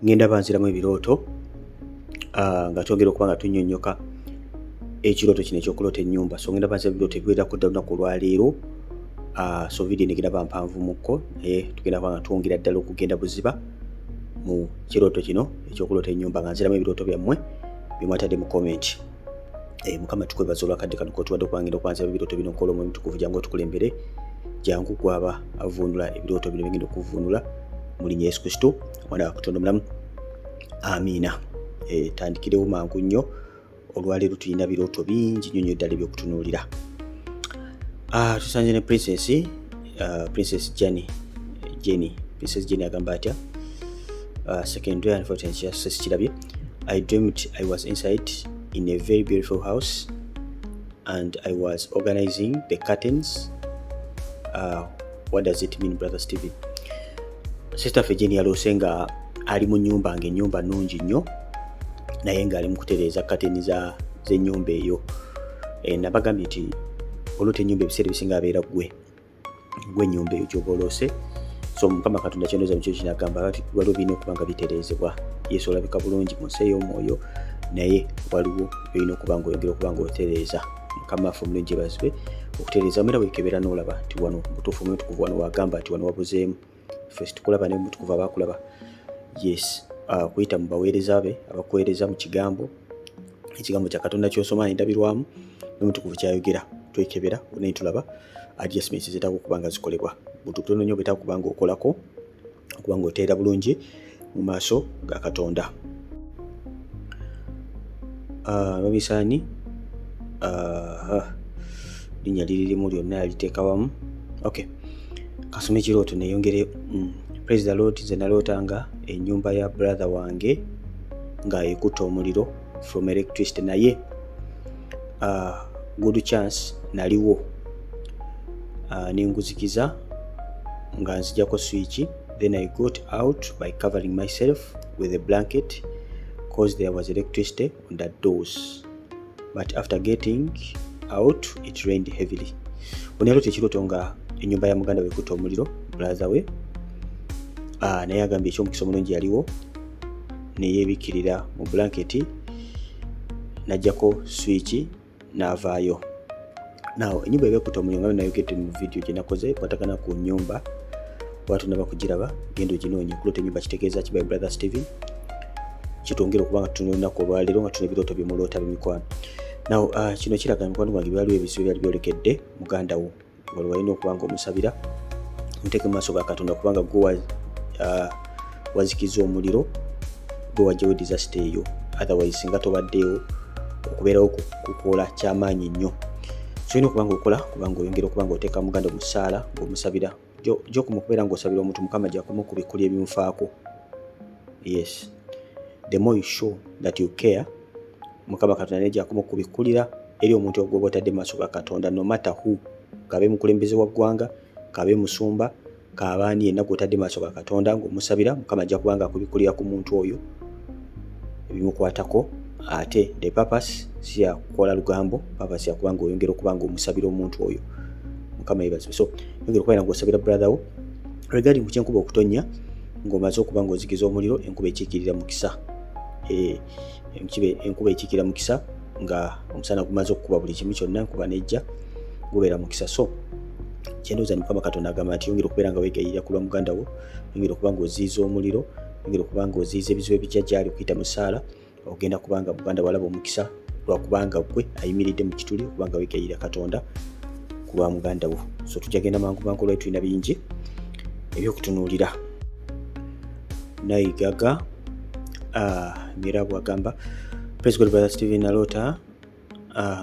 Ngenda banziramu ebirooto nga twongera okuba nga tunnyonnyoka ekirooto kino ekyokuloota ennyumba. So ngenda banzira ebirooto ebiwererako ddala olunaku olwaleero. So video eno egenda ba mpanvumukko, naye tugenda kuba nga twongera ddala okugenda buziba mu kirooto kino ekyokuloota ennyumba, nga nziramu ebirooto byammwe byemwatadde mu comment. Mukama, tukwebaza olwakadde kano kotuwadde okuba ngenda okwanzira ebirooto bino. Nkola Omwoyo Mutukuvu, jangu otukulembere, jangu gwaba avvuunula ebirooto bino bigenda okuvvuunula, mu linnya Yesu Kristo, omwana wa Katonda omulamu, amiina. Tandikirewo mangu nnyo. Olwaleero tulina birooto bingi nnyo nnyo ddala ebyokutunuulira. Tusanze ne Princess Jenny. Jenny, Princess Jenny agamba atya? Secondary, unfortunately sikirabye. I dreamt I was inside in a very beautiful house and I was organizing the curtains. What does it mean, Brother Steven? Sister ffe Jenny yaloose nga ali mu nyumba, nga ennyumba nnungi nnyo, naye ng'ali mu kutereeza kateni z'ennyumba eyo. Nabagambye nti oloota ennyumba, ebiseera ebisinga abeera gwe ennyumba eyo gy'oba oloose. So Mukama Katonda kyendooza mukyo kinagamba nti waliwo birina okuba nga bitereezebwa. Yesu, olabika bulungi mu nsi ey'omwoyo, naye waliwo byolina okuba nga oyongera okuba nga otereeza. Mukama waffe omulungi ebazibwe okutereeza. Era wekebera n'olaba nti wano mutuufu Omutukuvu wano wagamba nti wano wabuzeemu. Ffe situkulaba, naye Omutukuvu aba akulaba. Yes, kuyita mu baweereza be abakuweereza mu kigambo, ekigambo kya Katonda kyosoma endabirwamu n'Omutukuvu kyayogera, twekebera naye tulaba adjustments zetaaga okuba nga zikolebwa. Buntu butono nnyo bwetaaga okuba nga okolako okuba nga oteera bulungi mu maaso ga Katonda. Babisaani linnya liririmu lyonna yaliteeka wamu. Okay, kasome ekirooto neyongere. Praise the Lord. Nze naloota nga ennyumba ya brother wange nga ekutte omuliro from electricity, naye good chance naliwo, nenguzikiza nga nzijako switch. Then I got out by covering myself with a blanket 'cause there was electricity on the doors, but after getting out it rained heavily. Ono yaloota ekirooto nga ennyumba ya muganda we ekutte omuliro, brother we, naye agambye ekyomukisa omulungi yaliwo, neyeebikkirira mu blanketi, n'aggyako switch n'avaayo. Now ennyumba eba ekutte omuliro, nga nayogedde mu video gye nakoze ekwatagana ku nnyumba, bwaba tonaba kugiraba genda oginoonye. Okuloota ennyumba kitegeeza ki, by Brother Steven? Kitwongera okuba nga tutuna olunaku olwaleero nga tuna ebirooto byemuloota bemikwano. Now kino kiraga, mikwano gwange, byaliwo ebizibu ebyali byolekedde muganda wo. Wali walina okuba nga omusabira, omuteeke mu maaso ga Katonda, kubanga gwe wazikiza omuliro, gwe wajjawo disaster eyo. Otherwise singa tobaddeewo, okubeerawo kukola kyamaanyi nnyo. So olina okuba nga okola kubanga oyongera okuba nga oteeka muganda mu ssaala ng'omusabira. Gyokoma okubeera ng'osabira omuntu, Mukama gyakoma okubikkulya ebimufaako. Yes, the more you show that you care, Mukama Katonda naye gyakoma okubikkulira eri omuntu ogwoba otadde mu maaso ga Katonda, no matter who, kabe mukulembeze wa ggwanga, kabe musumba, kabaani, yenna gwotadde mu maaso ga Katonda ng'omusabira, Mukama ajja kuba nga akubikkulira ku muntu oyo ebimukwatako. Ate the purpose si yakukola lugambo, purpose yakuba nga oyongera okuba nga omusabira omuntu oyo. Mukama yebazibwe. So yongera okubeera nga osabira brother wo. Regarding ku kyenkuba okutonnya ng'omaze okuba nga ozikiza omuliro, enkuba ekiikirira mukisa. Enkuba ekiikirira mukisa. Nga omusana gumaze okukuba buli kimu kyonna, enkuba nejja, gubeera mukisa. So kyendowooza ni Mukama Katonda agamba nti yongera okubeera nga weegayirira ku lwa muganda wo, yongera okuba nga oziyiza omuliro, yongera okuba nga oziyiza ebizibu ebijja gyali okuyita mu ssaala. Ogenda kubanga muganda walaba omukisa lwakubanga gwe ayimiridde mu kituli okubanga weegayirira Katonda ku lwa muganda wo. So tujja genda mangu mangu olwali tulina bingi ebyokutunuulira. Naigaga Mirabu agamba, "Praise God, Brother Steven. Naloota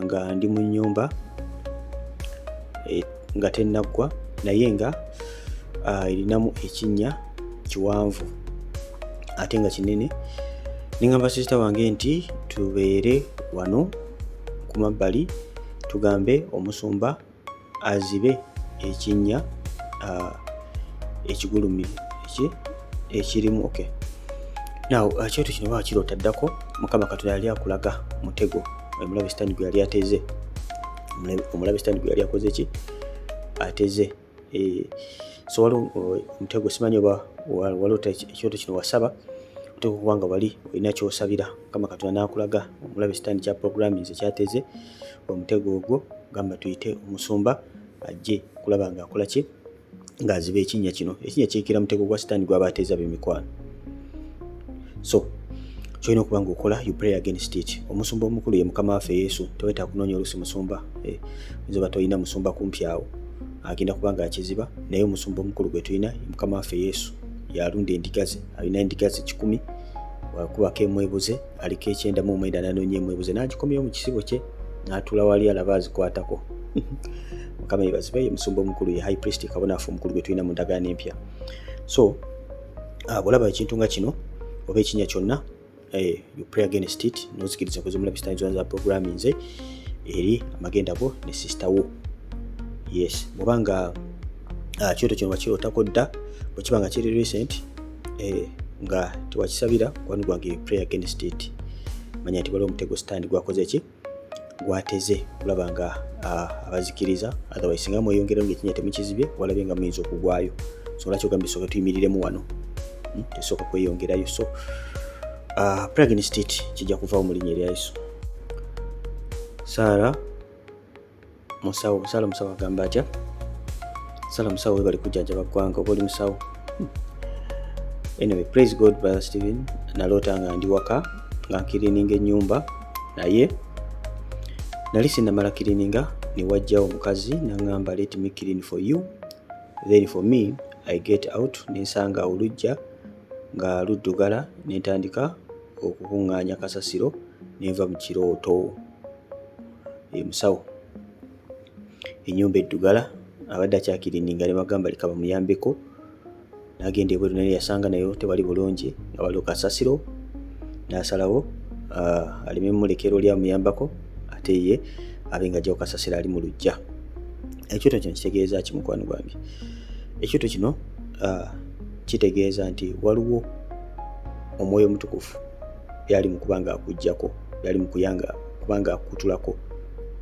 nga ndi mu nyumba nga tennaggwa, naye nga erinamu ekinnya kiwanvu ate nga kinene. Neŋŋamba sister wange nti tubeere wano ku mabbali, tugambe omusumba azibe ekinnya ekigulumivu ekirimu." Okay, now ekyoto kino bakiroota ddako. Mukama Katonda yali akulaga mutego omulabe Sitaani gwe yali ateze, omulabe Sitaani gwe yali akoze ki, ateze. So waliwo omutego, simanyi oba waloota ekyoto kino wasaba. Oteekwa okuba nga wali olina ky'osabira, Mukama Katonda n'akulaga omulabe sitaani kya programming kyateze omutego ogwo. Gamba tuyite omusumba ajje kulaba ng'akola ki, ng'aziba ekinnya kino. Ekinnya kiikira mutego gwa sitaani gw'aba ateeza, b'emikwano. So kyolina okuba nga okola, you pray against it. Omusumba omukulu ye Mukama waffe Yesu. Tewetaaga kunoonya oluusi musumba, oyinza oba tolina musumba kumpi awo agenda kuba nga akiziba, naye omusumba omukulu gwe tulina ye Mukama waffe Yesu. Yalunda endiga ze, alina endiga ze 100. Wakubako emu ebuze, aliko 99, nanoonya emu ebuze n'agikomyewo mu kisibo kye, n'atuula wali alaba azikwatako. Mukama yebazibe. Ye musumba omukulu, ye high priest, kabona waffe omukulu gwe tulina mu ndagaano empya. So bw'olaba ekintu nga kino oba ekinnya kyonna, you pray against it, nozikiriza kozi omulabe sitaani zonna za programming eri amagenda go ne sister wo. Yes, bw'oba nga kyoto kino wakirootako dda, bwe kiba nga kiri recent, nga tewakisabira, mukwano gwange, you pray against it. Manya nti waliwo omutego sitaani gwakoze ki, gwateze kulaba nga abazikiriza. Otherwise singa mweyongerayo nga ekinnya temukizibye, walabye nga muyinza okugwayo. So lwaki ogambye sooka tuyimiriremu wano, Tesooka kweyongerayo. So pray against it, kijja kuvaawo mu linnya erya Yesu. Saara Musawo, Saara Musawo agamba atya? Saara Musawo, webali kujjanjaba ggwanga oba oli musawo? Anyway, praise God, brother Stephen. Naloota nga ndi waka nga ncleaninga ennyumba, naye nali sinnamala cleaninga ne wajjawo omukazi n'aŋŋamba, "Let me clean for you." Then for me I get out nensanga oluggya nga luddugala, ne ntandika okukuŋŋaanya kasasiro, nenva mu kirooto. Musawo, ennyumba eddugala, abadde akyacleaninga ne bagamba leka bamuyambeko, n'agenda ebweru naye yasanga nayo tewali bulungi, nga waliwo kasasiro, n'asalawo aleme mulekera oli amuyambako, ate ye abe nga ajjawo kasasiro ali mu luggya. Ekyoto kino kitegeeza ki, mukwano gwange? Ekyoto kino kitegeeza nti waliwo Omwoyo Omutukuvu byali mu kuba nga akuggyako, byali mu kuyanga kuba nga akukutulako.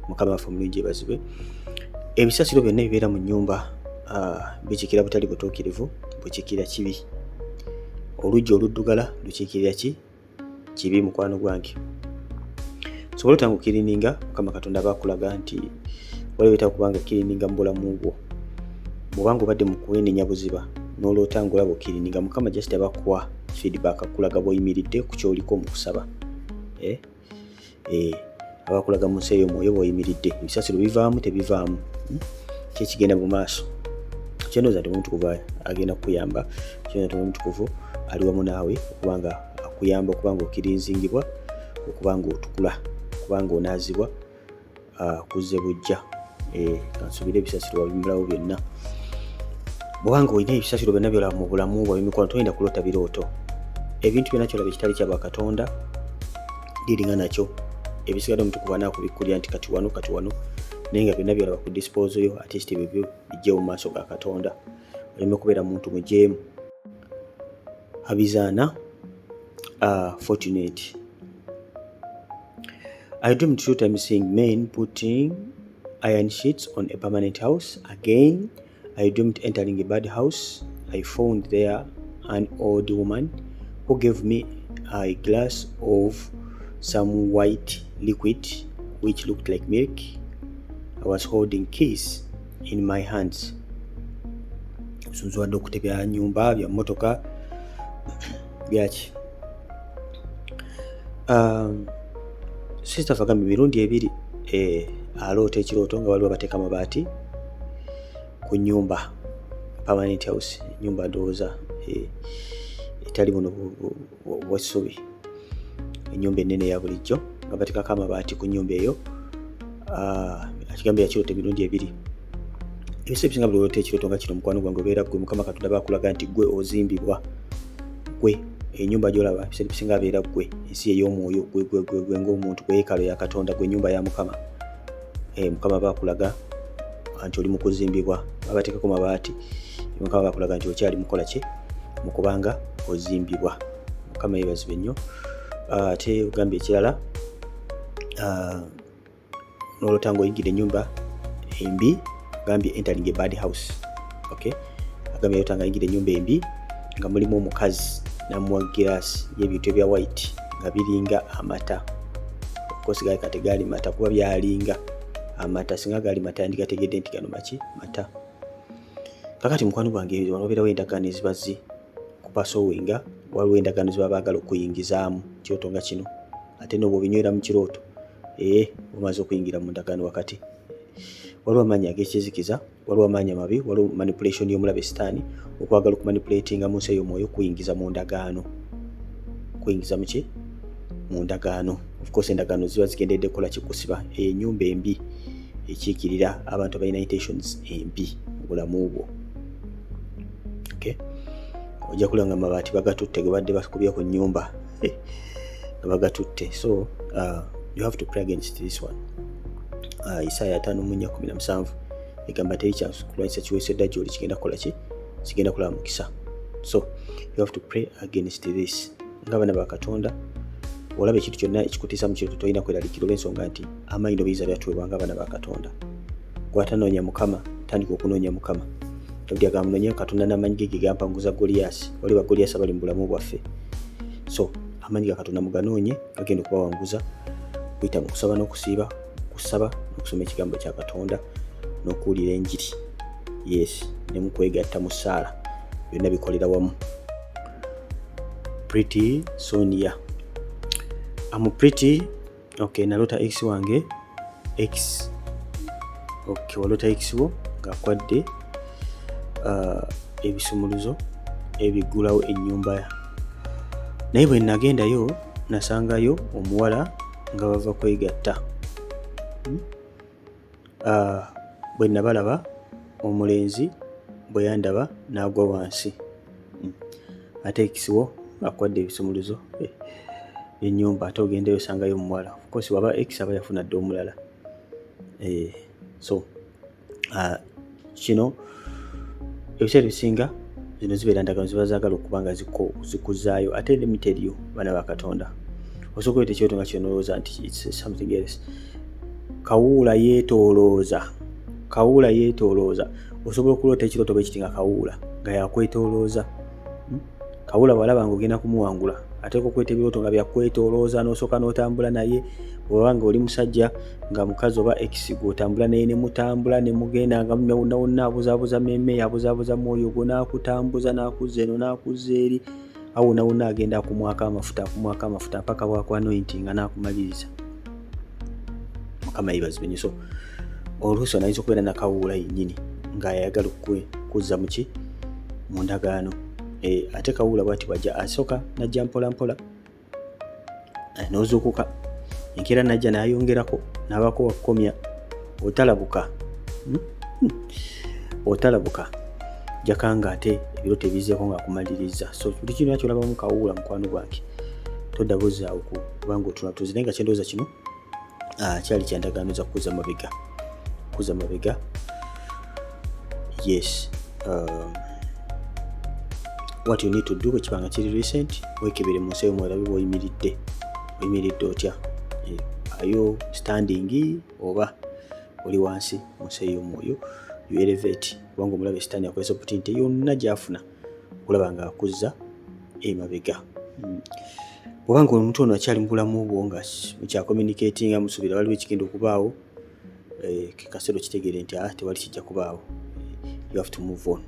Mukama waffe omulungi yebazibwe. Ebisasiro byonna ebibeera mu nnyumba bikiikira butali butuukirivu, bukiikirira kibi. Oluggya oluddugala lukiikirira ki? Kibi, mukwano gwange. Sobola otanga ocleaninga, Mukama Katonda aba akulaga nti waliwo wetaaga okuba nga cleaninga mu bulamu bwo. Bw'obanga obadde mu kwenenya buziba n'oloota ng'olaba ocleaninga, Mukama just aba akuwa feedback, akulaga bw'oyimiridde ku kyoliko mu kusaba. Aba akulaga mu nsi ey'omwoyo bw'oyimiridde, ebisasiro bivaamu, tebivaamu, Ki ekigenda mu maaso? Kyendowooza nti Omwoyo Omutukuvu agenda kukuyamba. Kyendowooza nti Omwoyo Omutukuvu ali wamu naawe okuba nga akuyamba okuba nga ocleansingibwa, okuba nga otukula, okuba nga onaazibwa kuzze bujja. Kansuubire ebisasiro wabimalawo byonna. Bw'oba nga olina ebisasiro byonna byolaba mu bulamu bwo, emikwano, toyinda kuloota birooto. Ebintu byonna kyolaba ekitali kya bwakatonda, dealinga nakyo. Ebisigadde Omutukuvu anaakubikkulira nti kati wano, kati wano, naye nga byonna byolaba ku disposal yo, at least ebyo bijjewo mu maaso ga Katonda, oleme kubeera muntu mujeemu. Habizaana Fortunate: I dreamed two times seeing men putting iron sheets on a permanent house. Again, I dreamed entering a bad house. I found there an old woman who gave me a glass of some white liquid which looked like milk. I was holding keys in my hands. Sunzuwadde okutebya nyumba, bya mmotoka, byaki? Sister fagambye emirundi ebiri aloota ekirooto nga waliwo abateeka amabaati ku nyumba, permanent house, nyumba ndowooza etali buno bwessubi, ennyumba ennene eya bulijjo, nga bateekako amabaati ku nyumba eyo. Akigambye yakiroota emirundi ebiri. Ebiseera ebisinga buli olota ekirooto nga kino, mukwano gwange, obeera gwe. Mukama Katonda bakulaga nti gwe ozimbibwa, gwe enyumba gyolaba. Ebiseera ebisinga abeera gwe ensi ey'omwoyo, gwe gwe gwe gwe ng'omuntu, gwe yeekalo ya Katonda, gwe nyumba ya Mukama. Mukama bakulaga nti oli mu kuzimbibwa, babateekako mabaati. Mukama bakulaga nti okyali mukola ki, mu kubanga ozimbibwa. Mukama yeebazibwe nnyo. Ate ogambye ekirala, noloota ng'oyingira ennyumba embi. Agambye entering a bad house. Okay, agambye yalota nga ayingira ennyumba embi nga mulimu omukazi. Namuwa giraasi y'ebintu ebya white nga biringa amata. Of course galabika tegaali mata, kuba byalinga amata. Singa gaali mata, yandigategedde nti gano maki? Mata. Kakati mukwano gwange, wano wabeerawo endagaano eziba zi kupasowinga, waliwo endagaano ziba baagala okuyingizaamu kirooto nga kino. Ate noba obinywera mu kirooto, ee, omaze okuyingira mu ndagaano wakati. Waliwo amaanyi ag'ekizikiza, waliwo amaanyi amabi, waliwo manipulation y'omulabe Sitaani okwagala okumanipulatinga mu nsi ey'omwoyo, kuyingiza mu ndagaano, kuyingiza muki? Mu ndagaano. Of course endagaano ziba zigendedde kukola kikusiba. Enyumba embi ekiikirira abantu abalina intentions embi mu bulamu bwo, okay? Ojja kulaba nga amabaati bagatutte ge badde bakubye ku nnyumba nga bagatutte. So you have to pray against this one. Isaaya 54:17 egamba, "Teri kyakulwanyisa kiweeseddwa gy'oli kigenda kukola ki? Kigenda kulaba mukisa." So you have to pray against this. Ng'abaana ba Katonda, olaba ekintu kyonna ekikutiisa mu kirooto, tolina kweraliikira, olw'ensonga nti amaanyi n'obuyinza byatuweebwa ng'abaana ba Katonda. Gwatanoonya Mukama, tandika okunoonya Mukama. Dawudi agamba, "Munoonye Katonda n'amaanyi ge ge gampanguza Goliyasi." Wali ba Goliyasi abali mu bulamu bwaffe, so amaanyi ga Katonda muganoonye, gagenda okubawanguza kuyita mu kusaba n'okusiiba, kusaba n'okusoma ekigambo kya Katonda n'okuwulira enjiri, yes, ne mu kwegatta mu ssaala. Byonna bikolera wamu. Pretty Sonia, am Pretty. Okay, nalota ex wange, ex. Okay, walota ex wo ng'akwadde ebisumuluzo ebiggulawo ennyumba, naye bwe nagendayo nasangayo omuwala nga bava kwegatta. Bwe nabalaba, omulenzi bwe yandaba n'agwa wansi. Ate ex wo akwadde ebisumuluzo ennyumba, ate ogendayo osangayo omuwala. Of course waba ex aba yafuna dda omulala. So kino ebiseera ebisinga zino zibeera ndagaano ziba zaagala okuba nga zikuzaayo. Ate let me tell you, baana ba Katonda, osooka oyita ekirooto nga kino nolowooza nti it's something else. Kawuula yeetoolooza, kawuula yeetoolooza. Osobola okuloota ekirooto bwe kiti nga kawuula nga yakwetoolooza. Kawuula bw'alaba nga ogenda kumuwangula, ateeka okweta ebirooto nga byakwetoolooza, n'osooka n'otambula naye. Bw'oba nga oli musajja nga mukazi oba ex gw'otambula naye, ne mutambula ne mugenda nga wonna wonna, abuzaabuza mmeeme, abuzaabuza mwoyo gwo, n'akutambuza, n'akuzza eno, n'akuzza eri, awo wonna wonna agenda akumwako amafuta, akumwako amafuta mpaka bw'akwanointinga n'akumaliriza. Mukama yeebazibwe nnyo. So oluusi ono ayinza okubeera nakawuula yennyini ng'ayagala kuzza muki? Mu ndagaano. Ate kawuula bwati bwajja, asooka najja mpola mpola, n'ozuukuka enkeera najja n'ayongerako n'abako wakukomya. Otalabuka, Otalabuka jakanga ate ebiro tebizeeko ng'akumaliriza. So buli kino kyolabamu kawuula, mukwano gwange, todda buzzaawo kubanga otunatuzi. Naye nga kyendowooza kino kyali kyandagaano za kukuza mabega, kuza mabega, yes. What you need to do, bwe kiba nga kiri recent, weekebere mu nsi eyo mwerabe bw'oyimiridde. Oyimiridde otya? Are you standing oba oli wansi mu nsi ey'omwoyo? You elevate, kubanga omulabe Sitaani akozesa opportunity yonna gy'afuna okulaba nga akuzza emabega. Bw'oba nga omuntu ono akyali mu bulamu bwo nga mukyacommunicatinga, musuubira waliwo ekigenda okubaawo, ke kaseera okitegeere nti ah, tewali kijja kubaawo. You have to move on.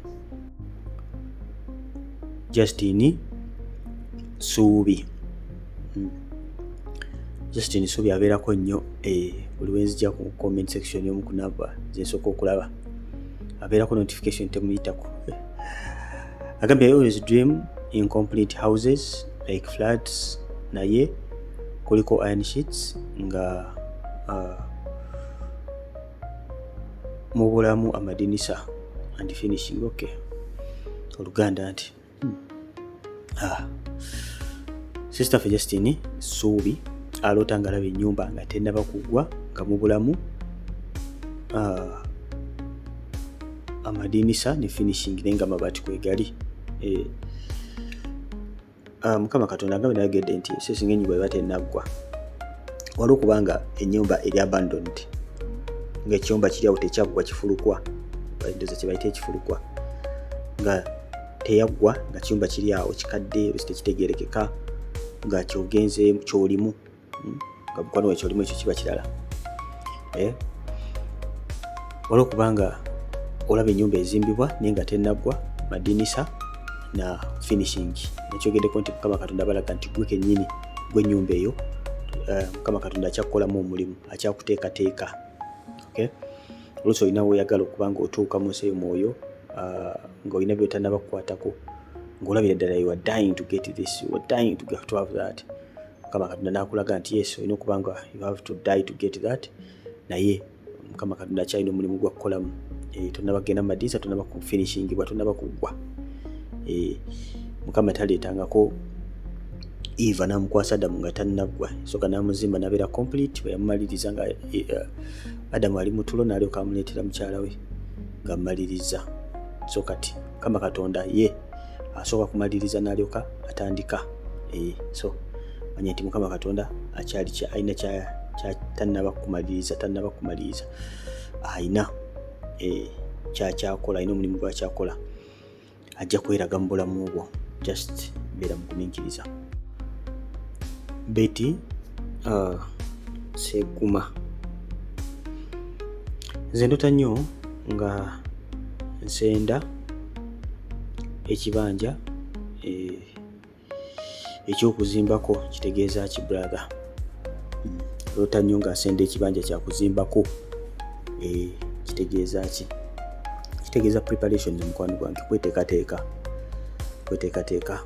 Justin Suubi. Justin Suubi abeerako nnyo, buli wenzija ku comment section y'omu ku namba zensooka okulaba, abeerako, notification temuyitako. Agambye, "I always dream incomplete houses like flats, naye kuliko iron sheets nga mubulamu amadinisa and finishing." Okay, oluganda nti Ah. Sister ffe Justin Suubi aloota nga alaba ennyumba nga tennaba kugwa, nga mubulamu amadinisa ne finishing, naye nga amabaati kwegali. Mukama Katonda nga bwe nayogedde nti so singa ennyumba eba tennaggwa, waliwo okubanga ennyumba eri abandoned, ng'ekyumba kiri awo tekyaggwa, kifulukwa, ndowooza kye bayita ekifulukwa, nga Teyaggwa nga kiyumba kiri awo kikadde, olusi tekitegeerekeka nga kyogenze kyolimu, Nga mukwano we kyolimu, ekyo kiba kirala. Eh? Olwokubanga olaba ennyumba ezimbibwa naye nga tennaggwa madinisa na finishing, nakyogeddeko nti Mukama Katonda balaga nti gwe kennyini gw'ennyumba eyo. Mukama Katonda akyakukolamu omulimu, akyakuteekateeka, okay? Oluusi olina weoyagala okuba nga otuuka mu nsi eyo mwoyo, ng'olina byotannaba kukwatako, ng'olabira ddala you are dying to get this, you are dying to get to have that. Mukama Katonda n'akulaga nti yes, olina okuba nga you have to die to get that, naye Mukama Katonda akyalina omulimu gwa kukolamu. Tonnaba kugenda mu madinisa, tonnaba kufinishingibwa, tonnaba kuggwa. Mukama taleetangako Eva n'amukwasa Adamu nga tannaggwa. Soka n'amuzimba n'abeera complete. Bwe yamumaliriza nga Adamu ali mu tulo, n'alyoka amuleetera mukyala we ng'amumaliriza. So kati Mukama Katonda ye asooka kumaliriza n'alyoka atandika. So manya nti Mukama Katonda akyali alina tannaba kumaliriza, tannaba kumaliriza, ayina kyakyakola, alina omulimu gwakyakola, ajja kweraga mu bulamu bwo. Just beera mugumiikiriza. Betty Seguma, nze ndota nnyo nga nsenda ekibanja ekyokuzimbako, kitegeeza ki, brother? Ndota nnyo nga nsenda ekibanja kyakuzimbako, kitegeeza ki? Kitegeeza preparations, mukwano gwange, kweteekateeka, kweteekateeka.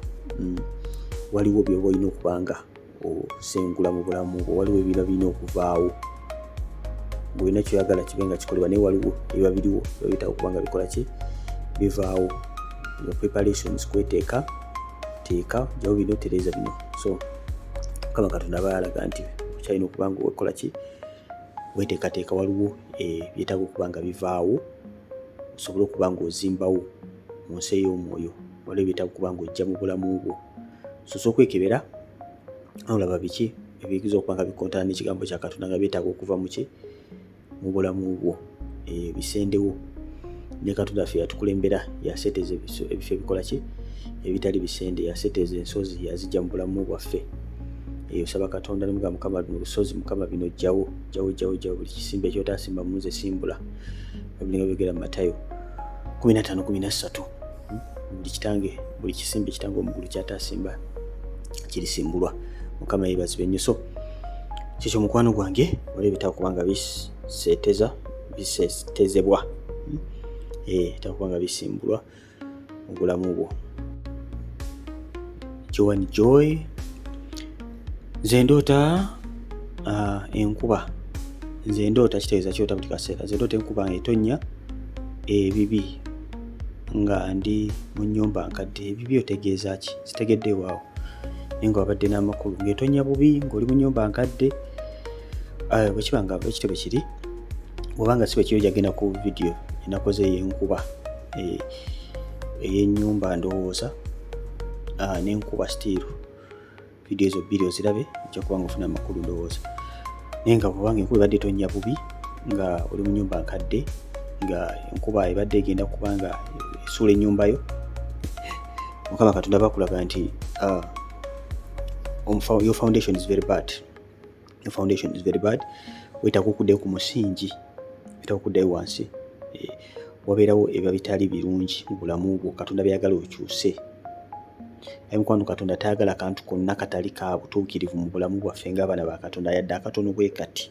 Waliwo byoba olina okuba nga osengula mu bulamu bwo, waliwo ebiba birina okuvaawo ng'olina kyoyagala kibe nga kikolebwa, naye waliwo ebiba biriwo biba byetaaga okuba nga bikola ki? Bivaawo. Your preparations, kweteeka teeka, jawo bino, tereeza bino. So Mukama Katonda aba alaga nti okyalina okuba nga okola ki? Weteekateeka. Waliwo byetaaga okuba nga bivaawo osobole okuba nga ozimbawo mu nsi ey'omwoyo. Waliwo ebyetaaga okuba nga ojja mu bulamu bwo. So osobola okwekebera olaba biki ebiyinza okuba nga bikontana n'ekigambo kya Katonda nga byetaaga okuva muki? Mu bulamu bwo, bisendewo. Ne Katonda ffe yatukulembera, yaseeteza ebifo ebikola ki? Ebitali bisende. Yaseeteza ensozi, yazijja mu bulamu bwaffe. Osaba Katonda nemugamba, "Mukama, luno lusozi, Mukama, bino jjawo, jjawo, jjawo, jjawo. Buli kisimba ekyotasimba mu nze simbula." Biringa byogera mu Matayo 15:13. Buli kitange, buli kisimba ekitange omugulu kyatasimba kirisimbulwa. Mukama yeebazibwe nnyo. So kyekyo, mukwano gwange, waliwo ebitaaga kuba nga biseeteza, bisetezebwa, bitaaga kuba nga bisimbulwa mu bulamu bwo. Joan Joy, nze ndoota enkuba. Nze ndoota, kitegeeza kyota buli kaseera. Nze ndoota enkuba nga etonnya ebibi nga ndi mu nnyumba nkadde. Ebibi otegeeza ki? Sitegedde waawo, naye nga wabadde n'amakulu ng'etonnya bubi ng'oli mu nnyumba nkadde. Bwe kiba nga ekityo bwe kiri, bw'oba nga si bwe kiri, ojja ku vidiyo enakoze ey'enkuba, ey'ennyumba ndowooza n'enkuba still. Vidiyo ezo bbiri ozirabe, ojja kuba nga ofuna amakulu ndowooza. Naye nga bw'obanga enkuba ebadde etonnya bubi nga oli mu nnyumba nkadde, nga enkuba ebadde egenda kuba nga esuula ennyumba yo, Mukama Katonda bakulaga nti your foundation is very bad, your foundation is very bad. Weetaaga okuddayo ku musingi, weetaaga okuddayo wansi. Wabeerawo ebiba bitali birungi mu bulamu bwo, Katonda byagala okyuse. Aye mukwano, Katonda tayagala kantu konna katali ka butuukirivu mu bulamu bwaffe ng'abaana ba Katonda, yadde akatono bwe kati.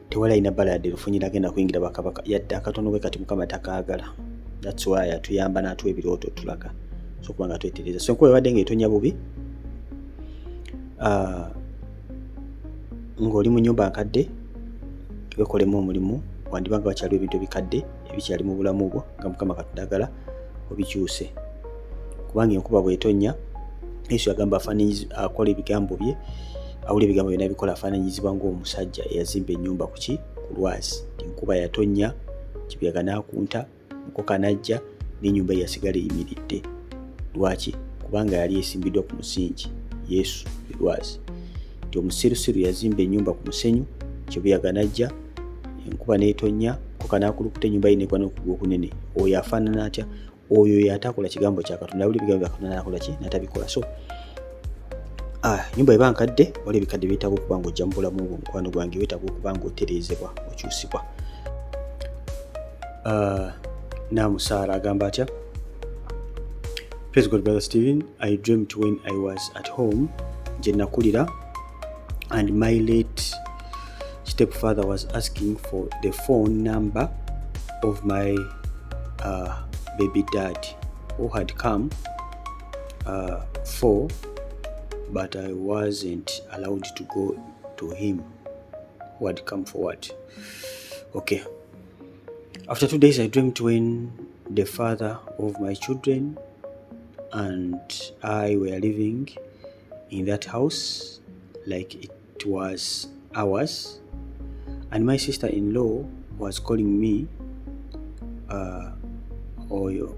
Tewali alina bbala yadde lufunyira agenda kuyingira bakabaka. Yadde akatono bwe kati Mukama takaagala. That's why atuyamba n'atuwa ebirooto tulaga so okuba nga twetereza. So enkuba ebadde ng'etonya bubi ng'oli mu nnyumba nkadde, wekolemu omulimu. Wandiba nga wakyaliwo ebintu ebikadde ebikyali mu bulamu bwo nga Mukama Katonda agala obikyuse, kubanga enkuba bw'etonnya, Yesu yagamba akola ebigambo bye, awula ebigambo byonna bikola, afaananyizibwa ng'omusajja eyazimba ennyumba ku ki? Ku lwazi. Enkuba yatonnya, kibuyaga n'akunta, mukoka n'ajja, n'ennyumba ye yasigala eyimiridde. Lwaki? Kubanga yali esimbiddwa ku musingi, Yesu lwazi. Nti omusirusiru yazimba ennyumba ku musenyu, kibuyaga n'ajja, enkuba n'etonnya, mukoka n'akulukuta, ennyumba ye negwa n'okugwa okunene. Oyo afaanana atya? Oyo yatakola kigambo kya Katonda, buli bigambo bya Katonda nakola ki? Natabikola. So nyumba eba nkadde, wali ebikadde byetaaga okuba nga ojja mu bulamu bwo, mukwano gwange, weetaaga okuba nga otereezebwa, okyusibwa. Namusaara agamba atya? "Praise God, Brother Stephen. I dreamt when I was at home gye nakulira and my late stepfather was asking for the phone number of my baby dad who had come for, but I wasn't allowed to go to him." Who had come forward. Okay. "After 2 days, I dreamt when the father of my children and I were living in that house like it was ours, and my sister-in-law was calling me oyo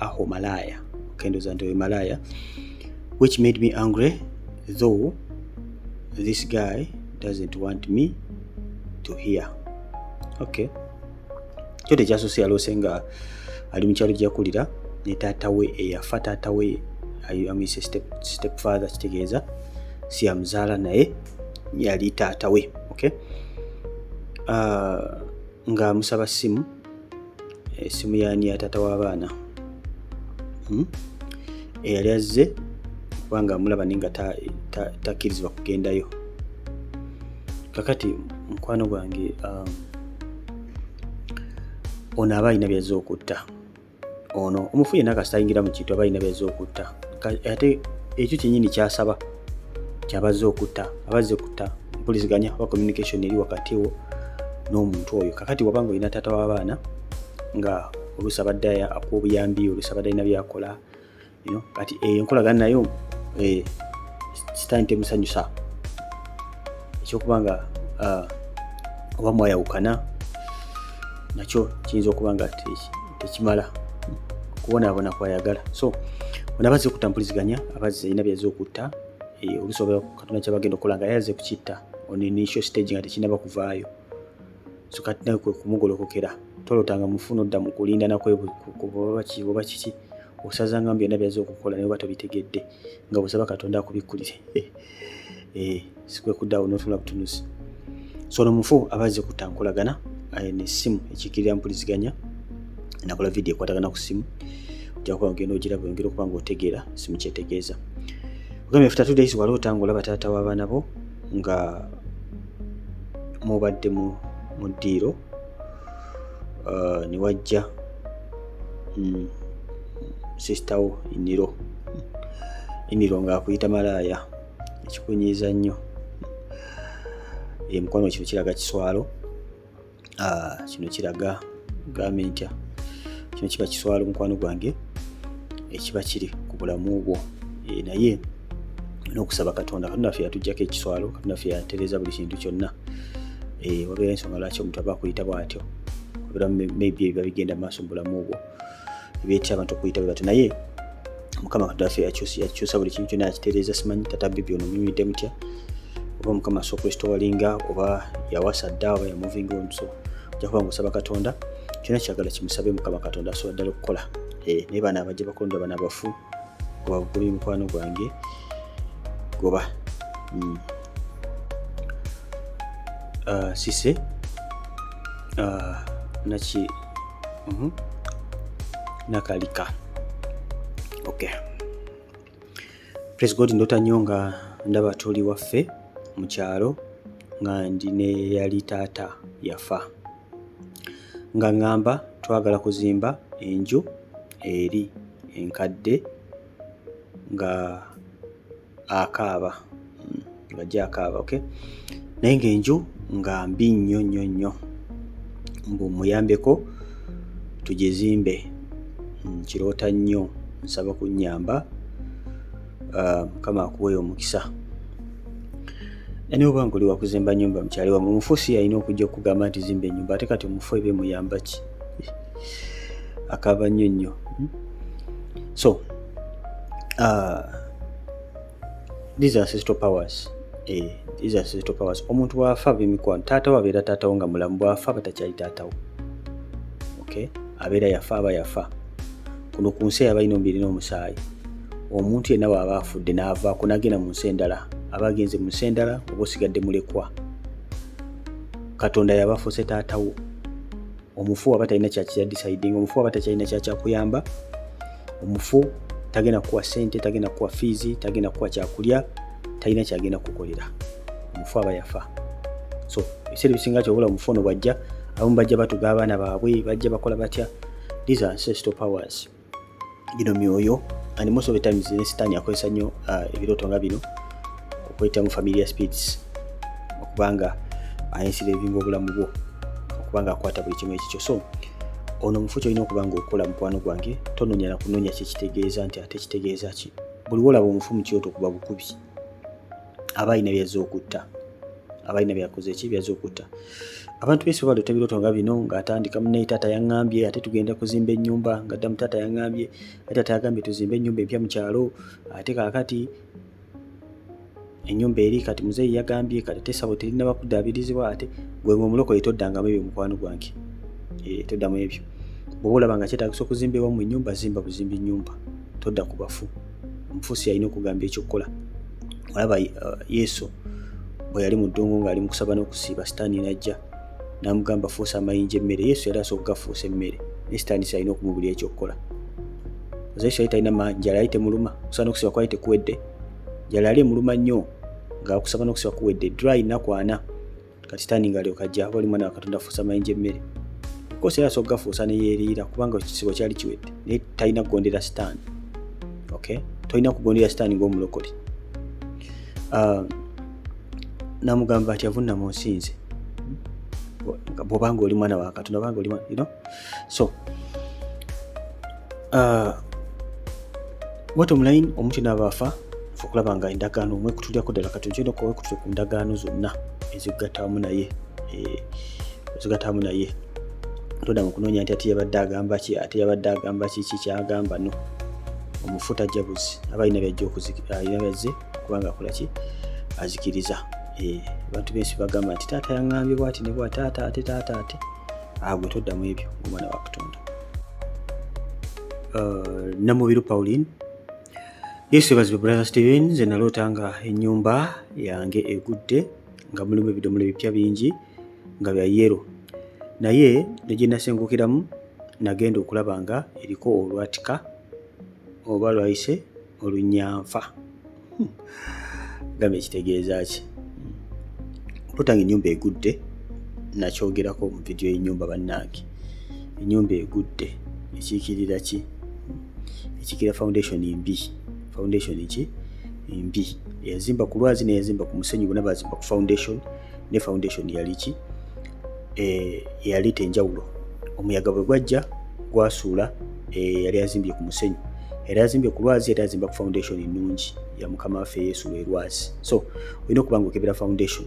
aho malaya." Okay, ndowooza nti oyo malaya, "which made me angry, though this guy doesn't want me to hear." Okay, kyo tekyasoose. Yaloose nga ali mu kyalo gye yakulira ne taata we eyafa. Taata we amuyise step father, kitegeeza si yamuzaala naye yali taata we. Okay, nga musaba simu, esimu yani? Ya taata w'abaana, Eyali azze kubanga amulaba naye nga takkirizibwa kugendayo. Kakati mukwano gwange, ono aba alina byazze okutta. Ono omufu yenna kasita ayingira mu kintu aba alina byazze okutta. Ate ekyo kyennyini kyasaba kyabazze okutta, abazze kutta mpuliziganya oba communication eri wakati wo n'omuntu oyo. Kakati wabanga olina taata w'abaana nga oluusi abadde akuwa obuyambi, oluusi abadde alina byakola, kati eyo enkolagana nayo sitaani temusanyusa. Ekyokuba nga oba mwayawukana nakyo kiyinza okuba nga tekimala kubonaabona kwayagala. So ono abazze okutta mpuliziganya, abazze alina byazze okutta. Oluusi oba Katonda kyabagenda okukola nga yazze kukitta on initial stage nga tekinnaba kuvaayo. So kati nawe kwe kumugolokokera. Tolotanga mufu nodda mu kulinda oba kiki, osazanga mu byonna byazze okukola naye oba tobitegedde, nga bw'osaba Katonda akubikkulire. Si kwe kudda awo n'otunula butunuzi. So ono mufu aba azze kutta nkolagana nessimu ekiikirira mpuliziganya. Nakola vidiyo ekwatagana ku ssimu, ojja kuba ogenda ogiraba oyongere okuba nga otegeera simu kyetegeeza. Ogambye after 2 days waloota nga olaba taata w'abaana bo nga mubadde mu ddiiro, ne wajja sister wo in-law ng'akuyita malaaya, ekikunyiiza nnyo. Mukwano, kino kiraga kiswalo. Kino kiraga, gambe ntya, kino kiba kiswalo, mukwano gwange, ekiba kiri ku bulamu bwo. Naye n'okusaba Katonda, Katonda waffe yatuggyako ekiswalo, Katonda waffe yatereeza buli kintu kyonna. Wabeera ensonga lwaki omuntu aba akuyita bw'atyo, wabeera maybe ebiba bigenda maaso mu bulamu bwo ebyetya abantu okuyita bwe batyo, naye Mukama Katonda waffe yakyusa buli kintu kyonna, yakitereeza. Simanyi tata bibi ono muyimidde mutya, oba Mukama asobola okurestoringa, oba yawasa dda, oba yamovinga on. So ojja kuba nga osaba Katonda kyonna kyagala kimusabe. Mukama Katonda asobola ddala okukola. Naye bano abajja bakulonda, bano abafu, goba buguli, mukwano gwange, goba. Sise naki Nakalika. Okay. "Praise God, ndota nnyo nga ndaba tuli waffe mu kyalo nga ndi ne yali taata yafa, nga ŋŋamba twagala kuzimba enju eri enkadde, nga akaaba, ng'ajja akaaba." Okay, naye ng'enju nga mbi nnyo nnyo nnyo, mbu muyambeko tugizimbe. Nkiroota nnyo, nsaba kunnyamba. Mukama akuwe omukisa. Naye oba nga oli wakuzimba nnyumba mukyali wammwe, omufu si yalina okujja okugamba nti zimba ennyumba? Ate kati omufu eba emuyamba ki? Akaaba nnyo nnyo. So these are ancestral powers. These are ancestral powers. Omuntu bw'afa, b'emikwano, taata we abeera taatawo nga mulamu, bw'afa aba takyali taatawo. Okay, abeera yafa, aba yafa. Kuno ku nsi abalina omubiri n'omusaayi, omuntu yenna bw'aba afudde n'avaako n'agenda mu nsi endala, aba agenze mu nsi endala oba osigadde mulekwa. Katonda yaba afuuse taatawo. Omufu aba talina kyakya deciding, omufu aba takyalina kyakyakuyamba, omufu tagenda kukuwa ssente, tagenda kukuwa fees, tagenda kukuwa kyakulya, talina kyagenda kukukolera. Omufu aba yafa. So ebiseera ebisinga kyobula omufu ono bwajja, abamu bajja batuga abaana baabwe, bajja bakola batya. These are ancestral powers, gino myoyo, and most of the times ne Sitaani akozesa nnyo ebirooto nga bino okwetamu familiar spirits okubanga aenslavinga obulamu bwo, okubanga akwata buli kimu ekikyo. So ono omufu kyolina okuba nga okola, mukwano gwange, tonoonya na kunoonya kyekitegeeza nti ate kitegeeza ki. Buli wolaba omufu mu kirooto, kuba bukubi, aba alina byazze okutta, aba alina byakoze ki, byazze okutta. Abantu besi baloota ebirooto nga bino ng'atandika, "Munnaye, taata yaŋŋambye ate tugenda kuzimba ennyumba," nga ddamu, "Taata yaŋŋambye ate, taata yagambye tuzimbe ennyumba empya mu kyalo, ate kaakati ennyumba eri kati muzeeyi yagambye kati ate essabo terinaba kuddaabirizibwa." Ate gwe ng'omulokole toddangamu ebyo, mukwano gwange. Toddamu ebyo. Bw'oba olaba nga kyetaagisa okuzimba ewammwe ennyumba, zimba buzimbi nnyumba, todda ku bafu. Omufu si yalina okugamba ekyokukola. Olaba Yesu bwe yali mu ddungu ng'ali mu kusaba n'okusiiba, Sitaani n'ajja n'amugamba, "Fuusa amayinja emmere." Yesu yali asobola okugafuusa emmere, naye Sitaani si alina okumubulira ekyokukola. Yesu yali talina njala, yali temuluma, okusaba n'okusiiba kwali tekuwedde. Njala yali emuluma nnyo ng'akusaba n'okusiiba kuwedde dry 40. Kati Sitaani ng'alyoka ajja, "Oba oli mwana wa Katonda, fuusa amayinja emmere." Of course yali asobola okugafuusa ne yeeriira kubanga ekisibo kyali kiwedde, naye talina kugondera Sitaani. Okay, tolina kugondera Sitaani ng'omulokole. Namugamba ati, "Avunnama onsinze bw'obanga oli mwana wa Katonda, obanga oli." So bottom line, omuntu naaba afa, fe okulaba nga endagaano omwekutulyako ddala kati okyolina okuba ku ndagaano zonna ezikugatta wamu naye, ezigatta wamu naye. Todda mu kunoonya nti ate yabadde agamba ki, ate yabadde agamba ki, ki kyagamba. No, omufu tajja buzi, aba alina byajja, alina byazze kubanga akola ki, azikiriza. Abantu bensi bagamba nti, "Taata yaŋŋambye bwati ne bwa taata, ate taata ate." Agwe toddamu ebyo ng'omwana wa Katonda. Namubiru Pauline, "Yesu ebazibwe, Brother Steven. Nze naloota nga ennyumba yange egudde nga mulimu ebidomola ebipya bingi nga bya yellow, naye ne gye nasengukiramu nagenda okulaba nga eriko olwatika oba lwayise olunyanfa." Gambye ekitegeeza ki okuloota nga ennyumba egudde? Nakyogerako mu vidiyo y'ennyumba. Bannange, ennyumba egudde ekiikirira ki? Ekiikirira foundation mbi. Foundation ki? Mbi. Eyazimba ku lwazi neyazimba ku musenyu bonna bazimba ku foundation, ne foundation yali ki? Eyaleeta enjawulo. Omuyaga bwe gwajja gwasuula yali azimbye ku musenyu, yali azimbye ku lwazi yali azimba ku foundation ennungi ya Mukama waffe Yesu lwe lwazi. So olina okuba nga okebera foundation,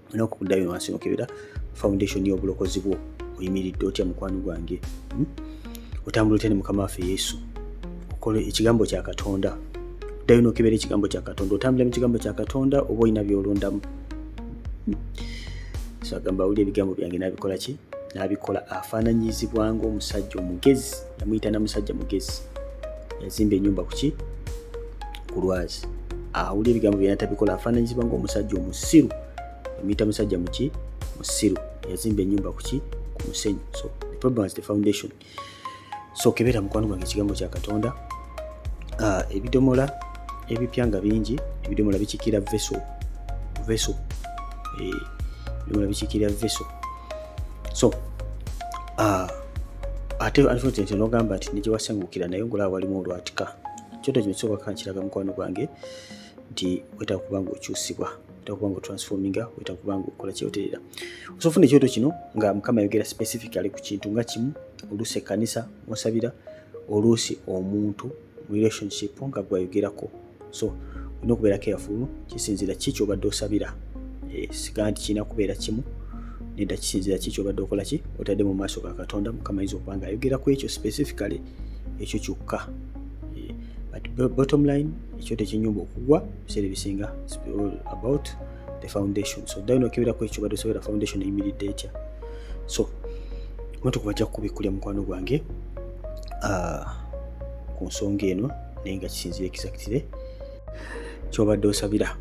olina okuddayo wansi nokebera foundation y'obulokozi bwo. Oyimiridde otya, mukwano gwange? Otambula otya ne Mukama waffe Yesu? Okola ekigambo kya Katonda, oddayo nokebera ekigambo kya Katonda. Otambulira mu kigambo kya Katonda oba olina byolondamu? So agamba, "Awulira ebigambo byange nabikola ki, nabikola, afaananyizibwa ng'omusajja omugezi." Yamuyita na musajja mugezi, yazimba ennyumba kuki? Ku lwazi. Awulira ebigambo bye natabikola afaananyizibwa ng'omusajja omusiru. Yamuyita musajja muki? Musiru, yazimba ennyumba kuki? Ku musenyu. So the problem is the foundation. So kebera, mukwano gwange, ekigambo kya Katonda. Ebidomola ebipya nga bingi, ebidomola bikiikira vessel, vessel. Ebidomola bikiikira vessel. So ate unfortunately nogamba nti ne gyewasengukira naye ngolaba walimu olwatika. Kyoto kino kisoboka nkiraga, mukwano gwange, nti wetaaga kuba nga okyusibwa, wetaaga kuba nga otransforminga, wetaaga kuba nga okola kyoterera. Osobola ofuna ekyoto kino nga Mukama ayogera specifically ku kintu nga kimu, oluusi ekkanisa mwosabira, oluusi omuntu mu relationship nga gwayogerako. So olina okubeera careful, kisinziira ki kyobadde osabira. Siga nti kirina kubeera kimu, nedda, kisinziira ki kyobadde okola ki, otadde mu maaso ga Katonda. Mukama ayinza okuba nga ayogera ku ekyo specifically, ekyo kyokka. But bottom line, ekyoto ekyenyumba okugwa ebiseera ebisinga all about the foundation. So ddayo nokebera ku ekyo obadde osabira, foundation eyimiridde etya? So omuntu kubajja kukubikkulya, mukwano gwange. Ku nsonga eno, naye nga kisinzira exactly kyobadde osabira,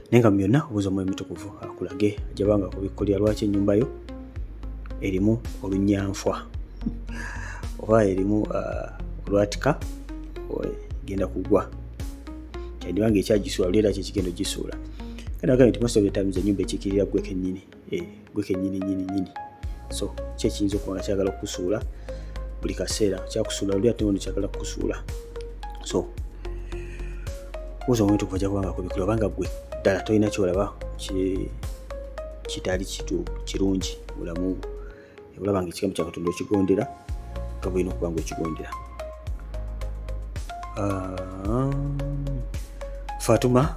naye nga mu byonna obuuza Omwoyo Mutukuvu akulage. Ajabanga akubikkulira lwaki ennyumba yo erimu olunyanfwa oba erimu olwatika genda kugwa. Kyandibanga ekyagisuula luli era kyekigenda ogisuula. Kandi agambye nti most of the times ennyumba ekiikirira gwe kennyini, gwe kennyini nyini nyini. So ki ekiyinza okuba nga kyagala okukusuula buli kaseera? Kyakusuula luli, ate ono kyagala kukusuula. So buuza Omwoyo Mutukuvu, ajja kuba nga akubikkulira obanga gwe ddala tolina kyolaba kitali kirungi bulamu bwo, olaba nga ekigambo kya Katonda okigondera nga bwolina okuba nga okigondera. Fatuma,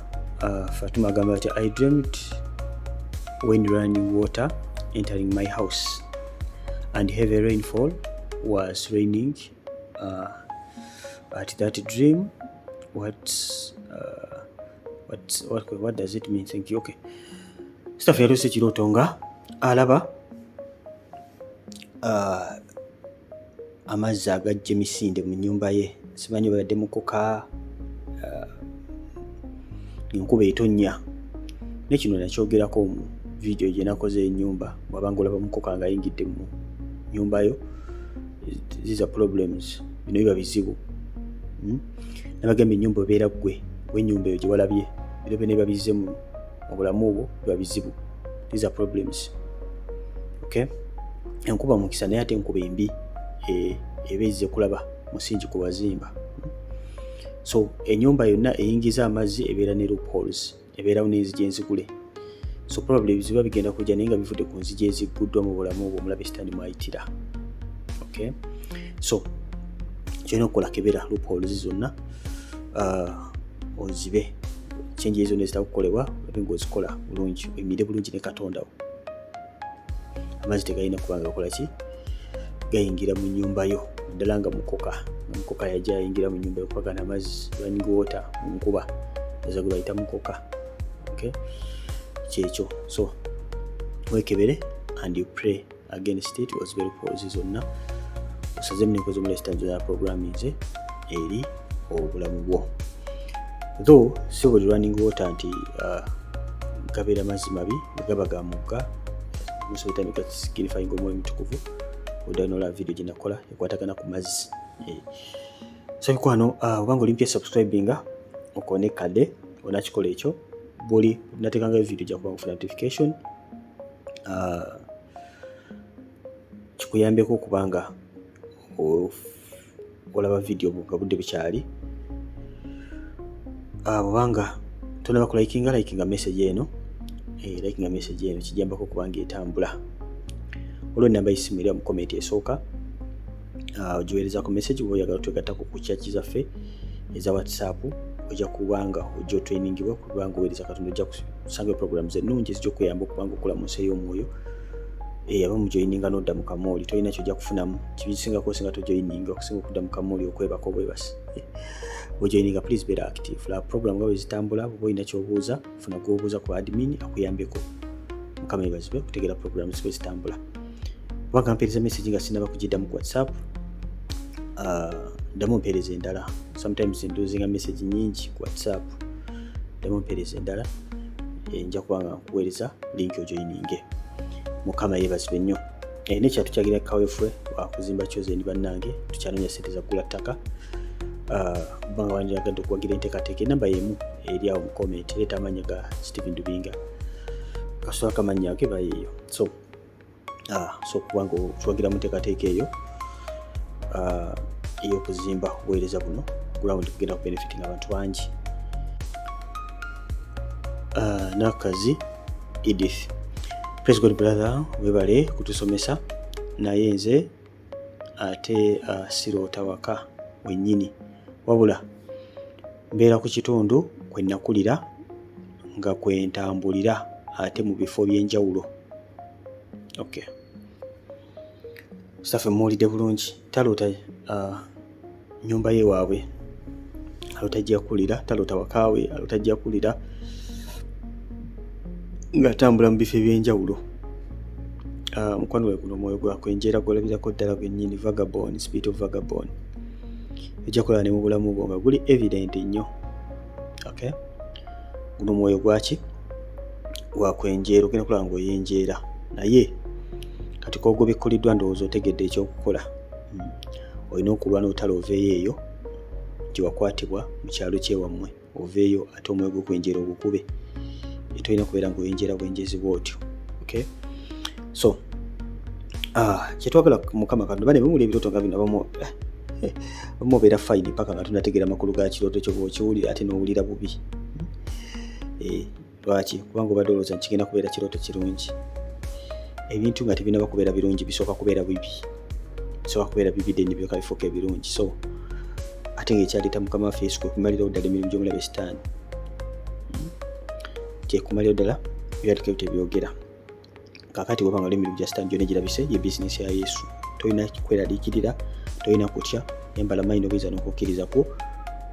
Fatuma agamba nti, "I dreamt when running water entering my house and heavy rainfall was raining at that dream. What does it mean? Thank you." Okay, staff yaloose ekirooto nga alaba amazzi agajja emisinde mu nnyumba ye. Simanyi babadde mukoka, enkuba etonnya. Naye kino nakyogerako mu vidiyo gye nakoze ennyumba. Bw'abanga olaba mukoka nga ayingidde mu nnyumba yo, these are problems, bino biba bizibu. Nabagamba ennyumba obeera ggwe w'ennyumba eyo gye walabye. Bino byonna biba bizze mu bulamu bwo, biba bizibu, these are problems. Okay, enkuba mukisa, naye ate enkuba embi eba ezze kulaba musingi ku wazimba. So ennyumba yonna eyingiza amazzi ebeera ne loopholes, ebeerawo n'enzigi enzigule. So probably biziba bigenda kujja, naye nga bivudde ku nzigi ezigguddwa mu bulamu bwo, omulabe Sitaani mwayitira. Okay, so kyolina okukola, kebera loopholes zonna, ozibe kyenjeri zonna ezitakukolebwa, obe ngaozikola bulungi, oyimire bulungi ne Katonda wo. Amazzi tegalina kuba nga gakola ki, gayingira mu nnyumba yo, naddala nga mukoka, nga mukoka yajja ayingira mu nnyumba yo, kuba gano amazzi running water mu nkuba eza gwe bayita mukoka. Okay, kyekyo. So wekebere and you pray against it, ozibe loopholes zonna, osazemu nenkozi omulabe Sitaani zonna programming eri obulamu bwo. Though si buli running water nti gabeera mazzi mabi. Gaba ga mugga, musobotandika signifying Omwoyo Mutukuvu. Oddayo nolaba video gye nakola ekwatagana ku mazzi. So mikwano, obanga oli mpya, subscribinga okone kadde onakikola ekyo. Buli nateekangayo video ojja kuba ng'ofuna notification, kikuyambeko okubanga olaba video nga budde bukyali. Bwobanga tonaba kulikinga, likinga message eno, likinga message eno, kijambako okubanga etambula. Waliwo enamba y'essimu eri mu comment esooka, ogiweerezako message bw'oba oyagala twegattako ku church zaffe eza WhatsApp. Ojja kubanga ojja otrainingibwa kubanga oweereza Katonda, ojja kusangayo programs ennungi ezijja okuyamba okubanga okula mu nsi ey'omwoyo. Aba mujoyininga n'odda mu kamooli, tolina kyojja kufunamu kibisingako osinga tojoyininga okusinga okudda mu kamooli okwebaka obwebasi. Bw'ojoyininga, please beera active, laba program nga bwe zitambula. Bw'oba olina ky'obuuza, funa gw'obuuza ku admin akuyambeko. Mukama yebazibwe okutegeera programs bwe zitambula. Kubanga mpeereza message nga sinaba kugiddamu ku WhatsApp, ddamu mpeereza endala. Sometimes ndozinga message nyingi ku WhatsApp. Ddamu mpeereza endala, nja kuba nga nkuweereza link ojoyininge. Mukama yeebazibwe nnyo. Nekya tukyagira kawefwe wakuzimba Chosen. Bannange, tukyanoonya sente za kugula ttaka. Kubanga wandyagadde okuwagira enteekateeka, enamba yemu eri awo mu comment, ereeta amannya ga Stephen Dubinga. Kasita akamannya ge bayeeyo. So so kubanga otuwagira mu nteekateeka eyo ey'okuzimba obuweereza buno, ground kugenda ku benefiting abantu bangi. Nakazi Edith, "Praise God brother, webale kutusomesa. Naye nze ate siroota waka wennyini, wabula mbeera ku kitundu kwe nakulira nga kwe ntambulira, ate mu bifo by'enjawulo." Okay, saffe muwulidde bulungi. Taloota nyumba ye waabwe, aloota ajja kulira. Taloota wakaawe, aloota ajja kulira ng'atambula mu bifo ebyenjawulo. Mukwano gwe, guno omwoyo gwakwenjeera gwolabirako ddala gwennyini, vagabond, spirit of vagabond. Ojja kulaba ne mu bulamu bwo nga guli evident nnyo. Okay, guno omwoyo gwaki? Gwakwenjeera. Ogenda kulaba ng'oyenjeera, naye kati kogobikkuliddwa, ndowooza otegedde ekyokukola. Olina okulwana olutalo oveeyo eyo gye wakwatibwa mu kyalo kyewammwe, oveeyo ate omwoyo gw'okwenjeera ogukube. Tolina kubeera ng'oyenjeera bwenjezi bwotyo. Okay, so kyetwagala Mukama Katonda bane bemuli ebirooto nga bino, abamu abamu obeera fine paka nga tonategeera makulu ga kirooto kyo. Bw'okiwulira ate n'owulira bubi. Lwaki? Kubanga obadde olowooza nti kigenda kubeera kirooto kirungi. Ebintu nga tebinaba kubeera birungi bisooka kubeera bibi, bisooka kubeera bibi, then byoka bifuuka ebirungi. So ate ngaekyaleeta Mukama waffe Yesu kwe kumalirawo ddala emirimu gy'omulabe Sitaani. Kyekumalirawo ddala ebyandika ebyo tebyogera. Kakati bwoba nga oli emirimu gya Sitaani gyonna egirabise, ye bizinesi ya Yesu. Tolina kweraliikirira, tolina kutya. Yambala maanyi n'obuyinza n'okukkiriza kwo,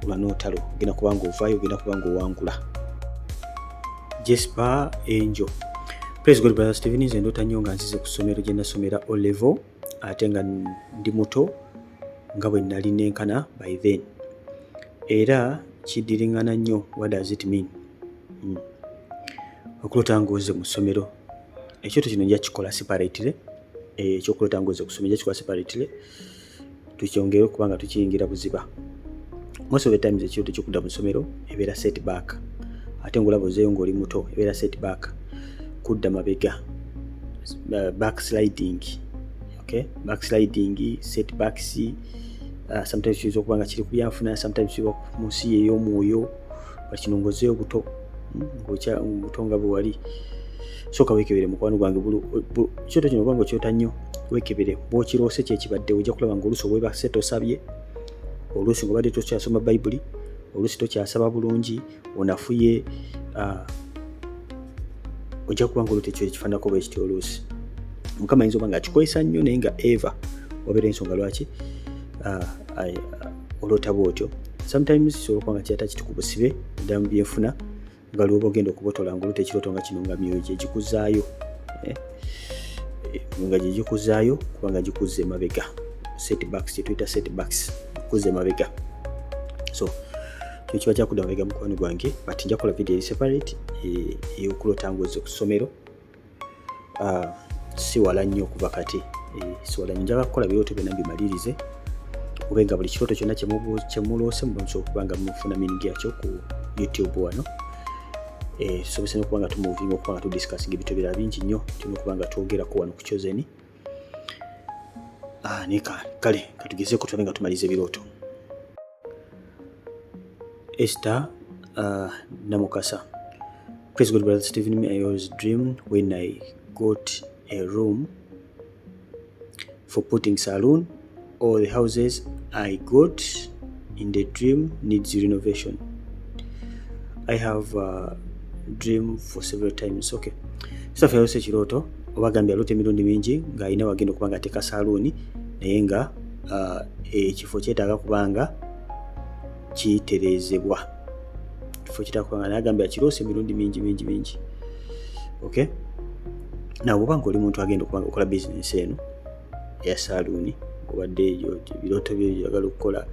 olwa n'olutalo, ogenda kuba nga ovaayo, ogenda kuba nga owangula. Jesper Angel: "Praise God, Brother Steven. Nze ndoota nnyo nga nzize ku ssomero gye nasomera O level, ate nga ndi muto nga bwe nali nenkana by then, era kiddiriŋŋana nnyo. What does it mean?" Okuloota ng'ozze mu ssomero, ekyoto kino nja kikola separately. Ekyokuloota ng'ozze ku ssomero nja kikola separately, tukyongere okuba nga tukiyingira buziba. Most of the times ekirooto kyokudda mu ssomero ebeera setback, ate ng'olaba ozeeyo ng'oli muto, ebeera setback, kudda mabega, backsliding. Okay, backsliding, setbacks. Sometimes kiyinza okuba nga kiri ku byanfuna, sometimes kiba mu nsi ey'omwoyo, kino ng'ozzeeyo buto, buto nga bwe wali. Sooka weekebere, mukwano gwange. Ekyoto kino obanga okyota nnyo, weekebere bw'okiroose kyekibaddewo. Ojja kulaba ng'oluusi obwebase tosabye, oluusi ng'obadde tokyasoma Bayibuli, oluusi tokyasaba bulungi, onafuye. Ojja kuba nga oluuti ekyo ekifaananako bwe kityo. Oluusi Mukama ayinza oba nga akikozesa nnyo, naye nga eva wabeera ensonga lwaki oloota bwotyo. Sometimes kisobola okuba nga kyata kiti ku busibe ddala mu byenfuna, nga lwoba ogenda okubotola ngaoluta ekirooto nga kino, nga myoyo gyegikuzaayo, eh? Nga gyegikuzaayo kubanga gikuzza emabega, setbacks, kyetuyita setbacks, kuzza emabega. So kyo kiba kyakudda mabega, mukwano gwange, but nja kukola video eri separate ey'okuloota ng'ozze ku ssomero. Si wala nnyo okuva kati, si wala nnyo. Njagala kukola birooto byonna mbimalirize, obe nga buli kirooto kyonna kyemuloose muba musobola okuba nga mufuna meaning yakyo ku YouTube wano. Tusobose n'okuba nga tumuvinga, okuba nga tudiscussinga ebintu ebirala bingi nnyo tulina okuba nga twogerako wano ku Chosen. Naye kale katugezeeko tulabe nga tumaliza ebirooto. Esther Namukasa: "Praise God, Brother Stephen. I always dream when I got a room for putting saloon or the houses I got in the dream needs renovation. I have dream for several times." Okay. Safi yalose ekirooto, oba agambye aloota emirundi mingi ng'alina wagenda okuba nga ateeka saaluuni, naye nga ekifo kyetaaga kubanga kitereezebwa, kifo kyetaaga kubanga, naye agambye akiroose emirundi mingi mingi mingi. Okay, nawe bwoba nga oli muntu agenda okuba nga okola bizinesi eno eya saaluuni, obadde ebirooto byo byagala okukola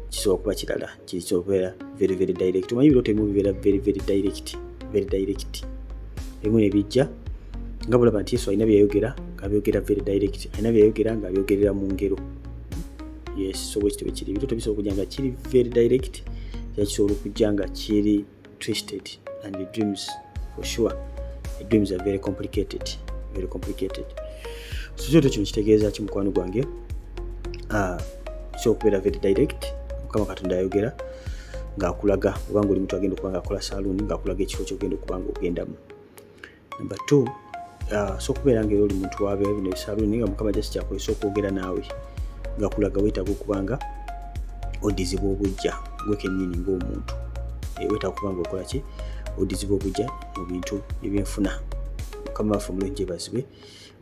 kisobola kuba kirala, kisobola kubeera very very direct. Omanyi ebirooto ebimu bibeera very very direct, very direct, ebimu nebijja nga bulaba nti Yesu alina byeyayogera ngaabyogera very direct, alina byeyayogera ng'abyogerera mu ngero. Yes, so bwekityo bwekiri. Ebirooto bisobola okujja nga kiri very direct, era kisobola okujja nga kiri twisted. And the dreams, for sure, the dreams are very complicated, very complicated. So kirooto kino kitegeeza ki, mukwano gwange? Kisobola okubeera very direct. Mukama Katonda ayogera ng'akulaga, obanga oli muntu agenda okuba nga akola saaluuni, ng'akulaga ekifo kyogenda okuba nga ogendamu. Number two, so okubeera nga era oli muntu wabeera bino ebisaaluuni, nga Mukama just kyakozesa okwogera naawe, ng'akulaga weetaaga okuba nga oddizibwa obujja gwe kennyini ng'omuntu. Weetaaga okuba nga okola ki? Oddizibwa obujja mu bintu ebyenfuna. Mukama waffe omulungi gyebazibwe.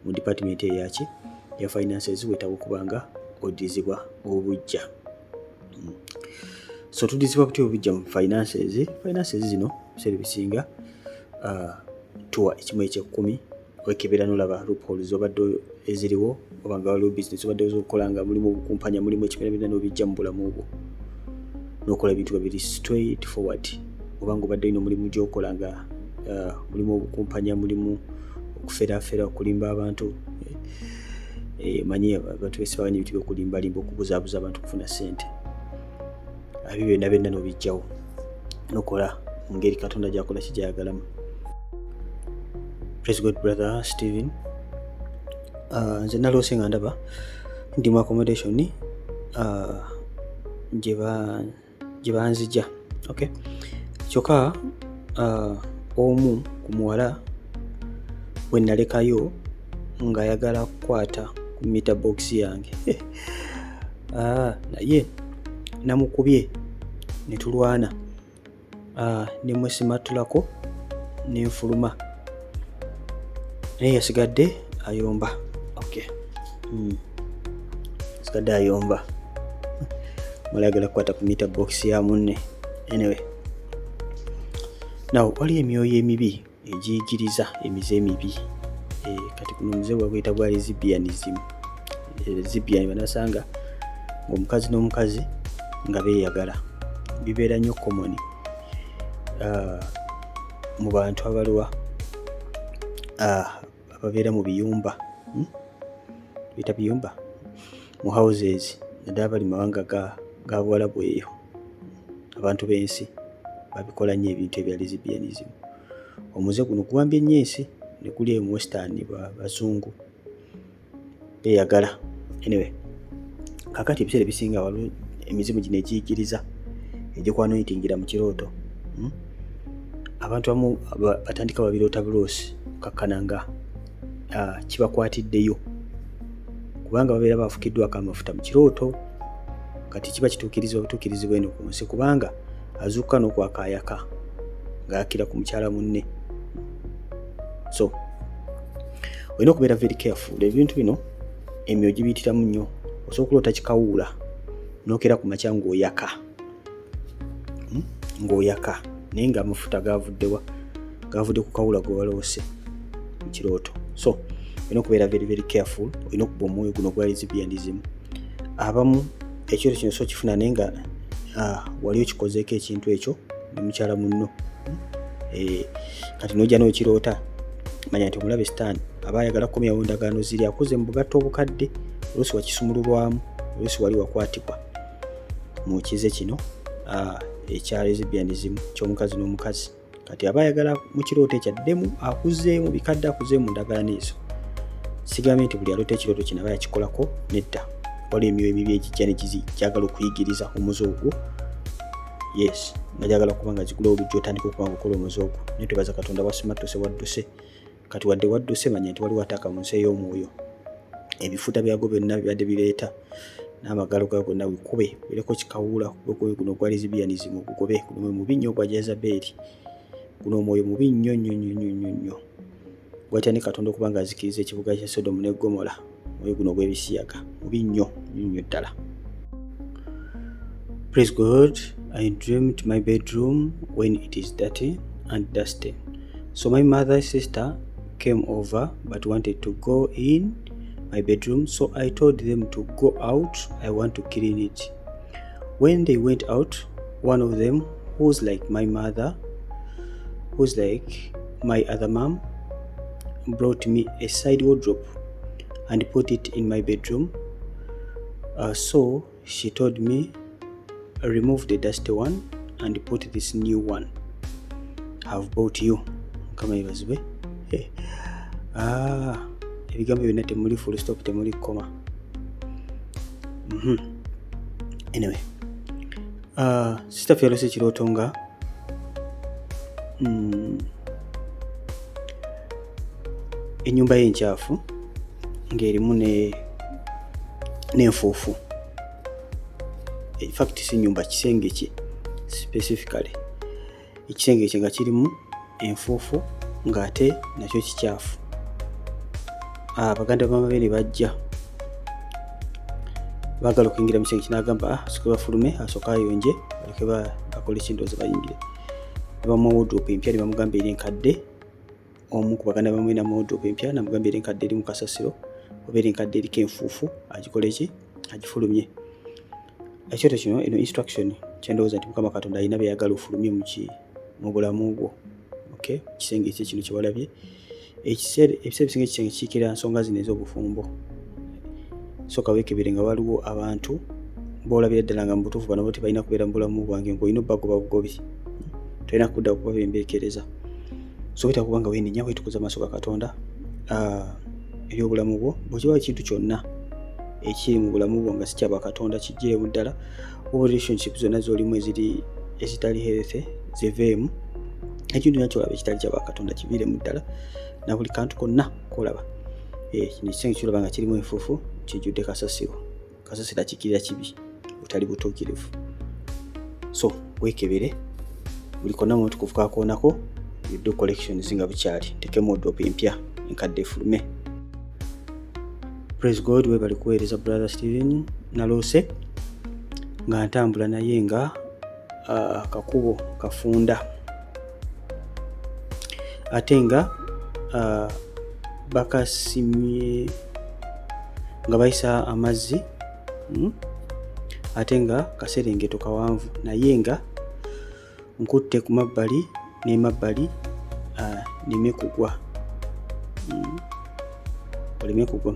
Mu department eyaki ya finances, weetaaga okuba nga oddizibwa obujja. So tuddizibwa butya obujja mu finances? Finances zino biseera ebisinga tuwa ekimu ekyekkumi, wekebera nolaba loopholes obadde eziriwo. Oba nga waliwo bizinesi obadde okola nga mulimu obukumpanya, mulimu ekibina, n'obijja mu bulamu bwo, n'okola ebintu nga biri straight forward. Oba nga obadde olina omulimu gy'okola nga mulimu obukumpanya, mulimu okuferaafera, okulimba abantu, manyi abantu besibaganya ebintu byokulimbalimba, okubuzaabuza abantu okufuna ssente, ebyo byonna byonna n'obijjawo, nokola mu ngeri Katonda gyakola kigyayagalamu. Praise God, Brother Stephen. Nze naloose nga ndaba ndi mu accommodation gye banzija, okay, kyokka omu ku muwala bwe nalekayo ng'ayagala kukwata ku meter box yange, naye namukubye ne tulwana, ne mwesimattulako ne nfuluma, naye yasigadde ayomba. Okay. Sigadde ayomba, mulayagala kukwata ku meter box ya munne. Anyway, now waliyo emyoyo emibi egiyigiriza emize emibi. Kati guno omuze gwaguyita gwa lesbianism. Lesbian banasanga ng'omukazi n'omukazi nga beeyagala, bibeera nnyo common mu bantu abaliwa ababeera mu biyumba, Biyita biyumba, mu houses, naddala bali mawanga ga Buwalabu eyo. Abantu b'ensi babikola nnyo ebintu ebya lesbianism. Omuze guno guwambye nnyo ensi, ne guli eyo mu Western, bazungu beeyagala. Anyway, kaakati ebiseera ebisinga waliwo emizimu gino egiyigiriza, egikwanoyitingira mu kirooto, Abantu abamu batandika babiroota buloosi, kakkana nga kibakwatiddeyo, kubanga babeera bafukiddwako amafuta mu kirooto. Kati kiba kituukirizibwa butuukirizibwa eno ku nsi, kubanga azuukuka n'okwakaayaka ng'akira ku mukyala munne. So olina okubeera very careful. Ebintu bino emyoyo gibiyitiramu nnyo. Osobola okuloota kikawuula n'okeera ku makya ng'oyaka, Ng'oyaka, naye ng'amafuta gavuddewa? Gavudde ku kawuula gwe waloose mu kirooto. So olina okubeera very very careful. Olina okuba omwoyo guno ogwa lesbianism. Abamu ekirooto kino so kifuna, naye nga wali okikozeeko ekintu ekyo ne mukyala munno, kati n'ojja n'okiroota, manya nti omulabe Sitaani aba ayagala kukomyawo endagaano ziri akuze mu bugatto obukadde. Oluusi wakisumululwamu, oluusi wali wakwatibwa mu kize kino ekya lesbianism ky'omukazi n'omukazi. Kati aba ayagala mu kirooto ekyo addemu akuzeemu bikadde, akuzeemu mu ndagaano ezo. Sigambye nti buli aloota ekirooto kino aba yakikolako, nedda. Waliwo emyoyo emibi egijja negizi gyagala okuyigiriza omuze ogwo, yes, nga gyagala kuba nga zigula oluggi otandika okuba nga okola omuze ogwo. Naye twebaza Katonda, wasimattuse, wadduse. Kati wadde wadduse, manya nti waliwo ataaka mu nsi ey'omwoyo. Ebifuta byago byonna bibadde bireeta n'amagalo gago gonna wikube, bireko kikawuula guno ogwa lesbianism, ogugobe. Guno mwe mubi nnyo ogwa Jezabeeri. Guno omwoyo mubi nnyo nnyo nnyo nnyo nnyo nnyo, gwatya ne Katonda okuba nga azikiriza ekibuga kya Sodomu ne Gomola. Omwoyo guno ogw'ebisiyaga mubi nnyo nnyo nnyo ddala. Praise God. I dreamed my bedroom when it is dirty and dusty. So my mother's sister came over but wanted to go in my bedroom, so I told them to go out. I want to clean it. When they went out, one of them, who's like my mother, who's like my other mom, brought me a side wardrobe and put it in my bedroom. So she told me, "Remove the dusty one and put this new one have bought you." Mukama yebazibwe. Ah, ebigambo byonna temuli full stop, temuli comma. Anyway, sister yalose ekirooto nga ennyumba ye enkyafu ng'erimu n'enfuufu. In fact si nyumba, kisenge kye specifically, ekisenge kye nga kirimu enfuufu ng'ate nakyo kikyafu. Baganda bamaama be ne bajja baagala okuyingira mu kisenge kinagamba, ah, asooke bafulume, asooke ayonje, baleke bakole kindoozi bayingire. Ne bamuwa wardrobe empya, ne bamugamba eri enkadde. Omu ku baganda bamwe namuwa wardrobe empya, namugamba eri enkadde eri mu kasasiro, Obeera enkadde eriko enfuufu, agikole ki? Agifulumye. Ekyoto kino, eno instruction kyendowooza nti Mukama Katonda alina byeyagala ofulumye muki mu bulamu bwo. Okay, kisenge ki kino kyewalabye? Ekiseera, ebiseera ebisinga ekisenge kikiikirira nsonga zino ez'obufumbo. Sooka weekebere nga waliwo abantu boolabira ddala nga mu butuufu bano bo tebalina kubeera mu bulamu bwange, ng'olina obbagoba bugobi, tolina kudda kubabembeekereza. So wetaaga kuba nga weenenya, weetukuza maaso ga Katonda eri obulamu bwo. Bw'okibawo ekintu kyonna ekiri mu bulamu bwo nga si kya bwakatonda, kijjeemu ddala. Oba relationship zonna z'olimu eziri ezitali healthy, ziveemu. Ekintu kyonna kyolaba ekitali kya bwakatonda, kiviiremu ddala, na buli kantu konna kolaba. Kino ekisenge kyolaba nga kirimu enfuufu, kijjudde kasasiro. Kasasiro akiikirira kibi, butali butuukirivu. So weekebere buli konna mu mutukuvu kakoonako. You do collections nga bukyali, tekemu wardrobe empya, enkadde efulume. Praise God. Webali kuweereza, Brother Steven. Naloose nga ntambula naye nga akakubo kafunda, ate nga bakasimye nga bayisa amazzi, Ate nga kaserengeto kawanvu, naye nga nkutte ku mabbali n'emabbali neme kugwa, Oleme kugwa,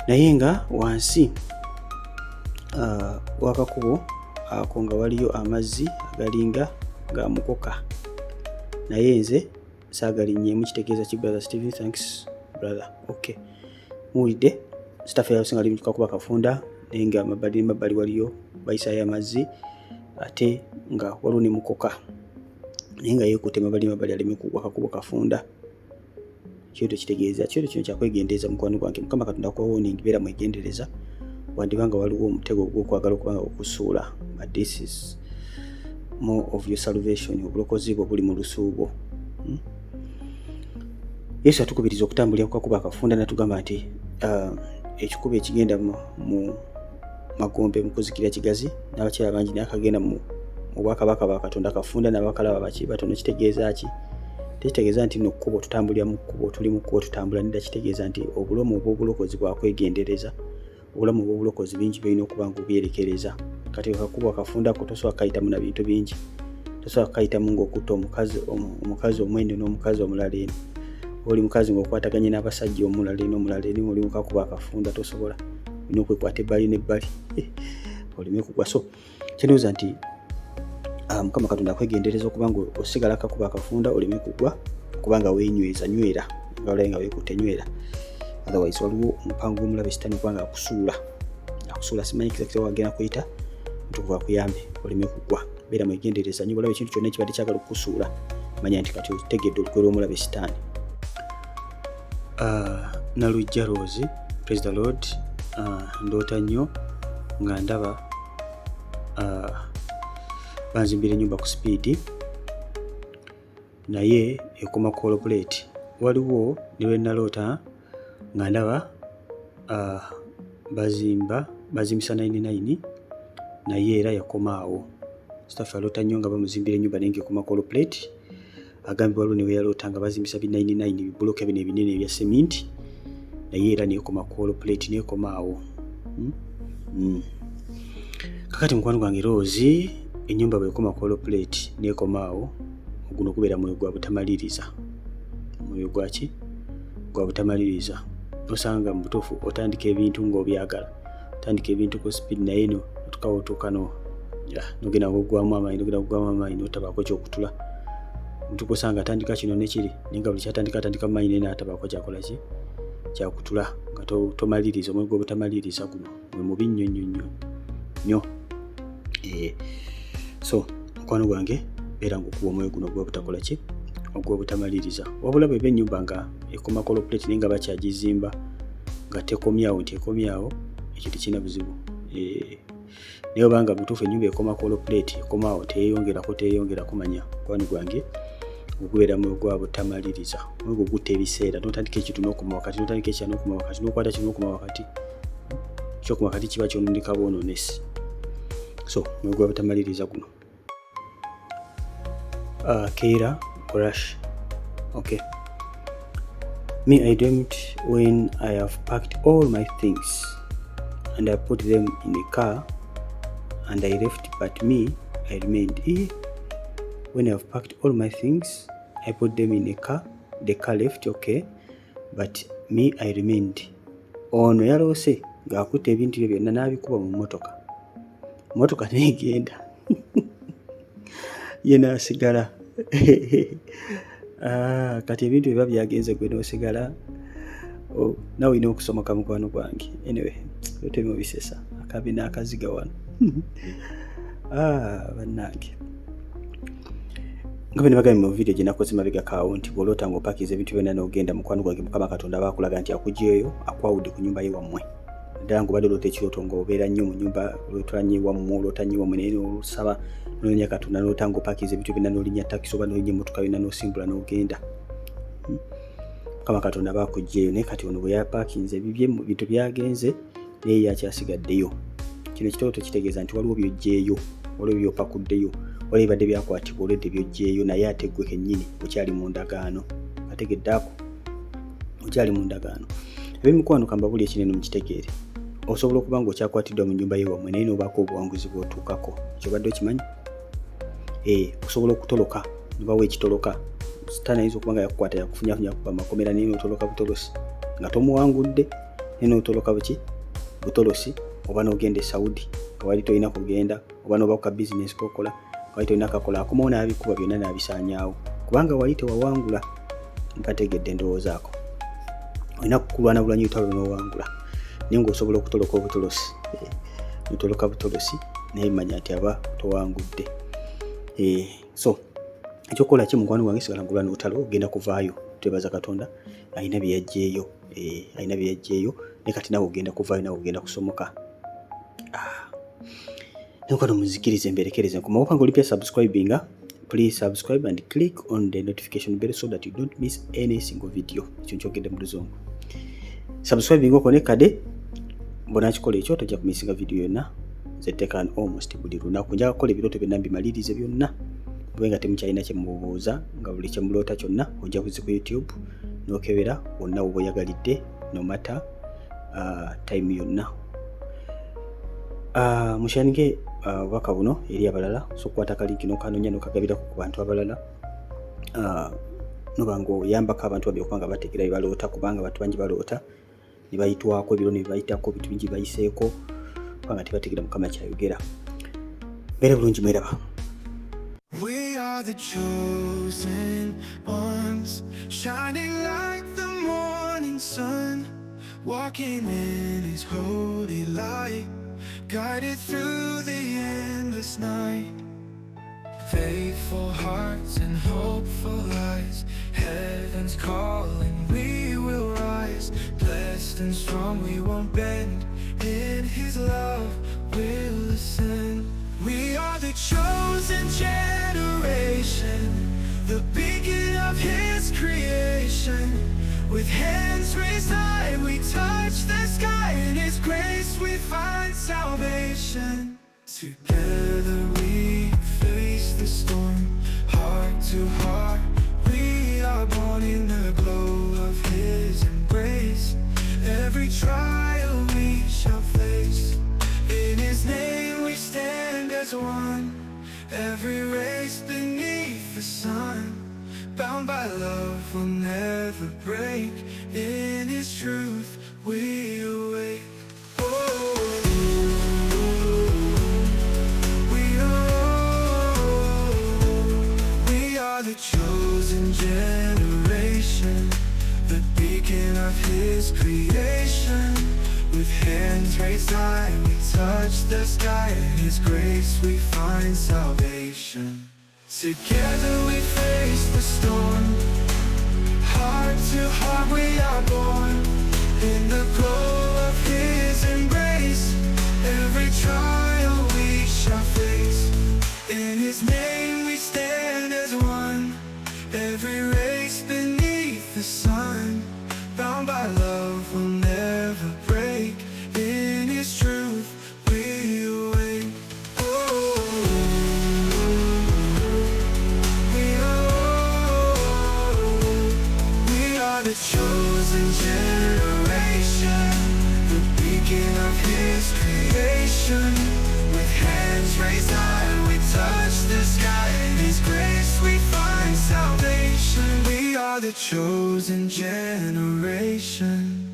Naye nga wansi wakakubo ako nga waliyo amazzi agalinga ga mukoka, naye nze saagalinnyemu. Kitegeeza ki, Brother Steven? Thanks, brother. Okay, muwulidde staff yasinga ali kakuba kafunda, naye nga amabbali n'emabbali waliyo bayisayo amazzi, ate nga waliwo ne mukoka, naye nga yeekutte mabbali mabbali aleme kugwa. Kakubo kafunda. Kyoto kitegeeza, kyoto kino kyakwegendereza, mukwano gwange. Mukama Katonda akuwa warning, beera mwegendereza. Wandiba nga waliwo omutego ogw'okwagala okuba nga gukusuula, but this is more of your salvation. Obulokozi bwo buli mu lusuubo, Yesu atukubiriza okutambulira ku kakubo akafunda, natugamba nti ekikubo ekigenda mu magombe, mu kuzikirira, kigazi n'abakyala bangi, naye akagenda mu bwakabaka bwa Katonda kafunda n'abakalaba baki? Batono. Kitegeeza ki? Tekitegeeza nti no kkubo tutambulira mu kkubo, tuli mu kkubo tutambula nedda. Kitegeeza nti obulamu obw'obulokozi bwakwegendereza. Obulamu obw'obulokozi bingi byolina okuba nga obyerekereza. Kati akakubo akafundako tosobola kukayitamu na bintu bingi. Tosobola kukayitamu ng'okutta omukazi omwene n'omukazi omulala eno, oli mukazi ng'okwataganye n'abasajja omulala eno, omulala eri. Oli mukakubo akafunda tosobola, olina okwekwata ebbali n'ebbali oleme kugwa. So kyendowooza nti Mukama Katonda akwegendereza okuba nga osigala akakubo akafunda oleme kugwa, kubanga weenyweza, nywera nga olabe nga weekutte, nywera. Otherwise waliwo omupango gw'omulabe Sitaani okuba nga akusuula, akusuula. Simanyi kizakisa wagenda kuyita. Mutukuvu akuyambe oleme kugwa. Beera mwegendereza nyo. Olaba ekintu kyonna ekibadde kyagala okukusuula, manya nti kati otegedde olukwe lw'omulabe Sitaani. Nalujja Rose, praise the Lord. Ndoota nnyo nga ndaba banzimbira ennyumba ku sipiidi, naye ekoma ku plate. Waliwo ne lwe naloota nga ndaba bazimba, bazimbisa 99, naye era yakoma awo. Staff aloota nnyo nga bamuzimbira ennyumba naye ng'ekoma ku plate. Agambye waliwo ne we yaloota nga bazimbisa bi 99, bibuloka bino ebinene ebya seminti, naye era nekoma ku plate, nekoma awo, Kakati mukwano gwange Rose, ennyumba bwekoma ku plate nekoma awo, guno gubeera mwoyo gwa butamaliriza. Mwoyo gwaki? Gwa butamaliriza. Osanga mu butuufu otandika ebintu ng'obyagala, otandika ebintu ku speed, naye no otukawo otuuka no nogenda ng'oggwamu amaanyi, nogenda kugwamu amaanyi, notabaako kyokutula. Omuntu gosanga atandika kino nekiri, naye nga buli kyatandika atandika mu maanyi, naye n'atabaako kyakola ki? Kyakutula. Nga tomaliriza. Omwoyo gw'obutamaliriza guno mwe mubi nnyo nnyo nnyo nnyo. So mukwano gwange, beera ng'okuba omwoyo guno ogw'obutakola ki? Ogw'obutamaliriza. Wabula bweba ennyumba nga ekoma ku plate, naye nga bakyagizimba, nga tekomyawo nti ekomyawo, ekyo tekirina buzibu. Naye obanga butuufu ennyumba ekoma ku plate, ekomaawo, teyeyongerako, teyeyongerako, manya mukwano gwange ogubeera mwoyo gwa butamaliriza. Omwoyo gwo gutta ebiseera. Notandika ekintu n'okoma wakati, notandika ekya n'okoma wakati, n'okwata kino n'okoma wakati, kyokoma wakati kiba kyononeka bwononesi. So omwoyo gwa butamaliriza guno. Keira Korash, okay. Me, I dreamt when I have packed all my things and I put them in a car and I left, but me, I remained here. When I have packed all my things, I put them in a car, the car left, okay, but me, I remained. Ono yaloose ng'akutte ebintu bye byonna n'abikuba mu mmotoka, mmotoka n'egenda, ye n'asigala. Ah, kati ebintu biba byagenze gwe n'osigala, oh, nawe olina okusomoka mukwano gwange. Anyway, temu bisesa akabi n'akaziga wano. Ah, bannange, nga bwe nabagambye mu video gye nakoze mabegako awo nti bw'oloota ng'opakiza ebintu byonna n'ogenda, mukwano gwange, Mukama Katonda aba akulaga nti akuggyeeyo, akwawudde ku nyumba ye wammwe. Ddala ng'obadde oloota ekirooto ng'obeera nnyo mu nyumba, oloota nnyo ewammwe, oloota nnyo ewammwe, naye n'osaba n'onoonya Katonda n'oloota ng'opakiza ebintu byonna n'olinnya takisi oba n'olinnya emmotoka yonna n'osimbula n'ogenda. Mukama Katonda aba akuggyeeyo, naye kati ono bwe yapakinze ebibye bintu byagenze, naye ye akyasigaddeyo. Kino ekirooto kitegeeza nti waliwo by'oggyeeyo, waliwo by'opakuddeyo, waliwo ebibadde byakwatibwa olwedde by'oggyeeyo, naye ate ggwe kennyini okyali mu ndagaano. Ategedde ako, okyali mu ndagaano. Eb'emikwano, kambabuulire ekinene mukitegeere. Osobola okuba ng'okyakwatiddwa mu nnyumba y'ewammwe naye n'obaako obuwanguzi bw'otuukako. Ky'obadde okimanyi? Ee, osobola okutoloka, ne bawa ekitoloka. Sitaani ayinza okuba nga yakukwata yakufunyafunya kuba makomera naye n'otoloka butolosi nga tomuwangudde, naye n'otoloka buki butolosi, oba n'ogenda e Saudi nga wali tolina kugenda, oba n'oba ku ka bizinesi k'okola nga wali tolina kakola, akomawo n'abikuba byonna n'abisaanyaawo kubanga wali tewawangula. Nkategedde ndowoozaako olina kulwana bulwanyi lutalo n'owangula, naye ng'osobola okutoloka obutolosi, otoloka butolosi naye manya nti aba towangudde. So ekyokukola ki, mukwano gwange, sigala ng'olwana olutalo, ogenda kuvaayo. Twebaza Katonda alina bye yaggyeeyo, alina bye yaggyeeyo, naye kati naawe ogenda kuvaayo, naawe ogenda kusomoka. Ah. Mukwano, munzikirize mberekereze nkomawo nga oli mpya, subscribinga. Please subscribe and click on the notification bell so that you don't miss any single video. Ekyo nkyogedde mu Luzungu. Subscribing okwo ne kade bw'onaakikola ekyo tojja kumissinga video yonna. Nze teeka almost buli lunaku. Njagala kukola ebirooto byonna mbimalirize byonna, mube nga temukyalina kye mubuuza, nga buli kye muloota kyonna ojja kuzi ku YouTube n'okebera wonna woba oyagalidde, no matter time yonna. Musharinge obubaka buno eri abalala, so okukwata akalinki n'okanoonya n'okagabirako ku bantu abalala, noba ng'oyambako abantu babiri okuba nga bategeera bye baloota, kubanga abantu bangi baloota ne bayitwako ebiro ne bibayitako, bintu bingi bayiseeko kubanga tebategeera Mukama kyayogera. Mbeere bulungi, mweraba. We are the chosen ones, shining like the morning sun, walking in His holy light, guided through the endless night. Faithful hearts and hopeful eyes, heaven's calling, we will rise. Blessed and strong, we won't bend. In His love, we'll ascend. We are the chosen generation, the beacon of His creation. With hands raised high, we touch the sky. In His grace, we find salvation. Together we face the storm, heart to heart. We are born in the glow of His embrace. Every trial we shall face. In His name we stand as one. Every race beneath the sun, bound by love, will never break. In His truth we awake. Oh, we are the chosen generation, the beacon of His creation. With hands raised high, we touch the sky. In His grace we find salvation. Together we face the storm. Heart to heart we are born. In the glow of His embrace, every trial we shall face. In His name we stand as one. Every race beneath the sun, bound by love, will never break. In His truth we awake. Oh, we are the the chosen generation, the beacon of His creation. With hands raised high, we touch the sky. In His grace we find salvation. We are the chosen generation.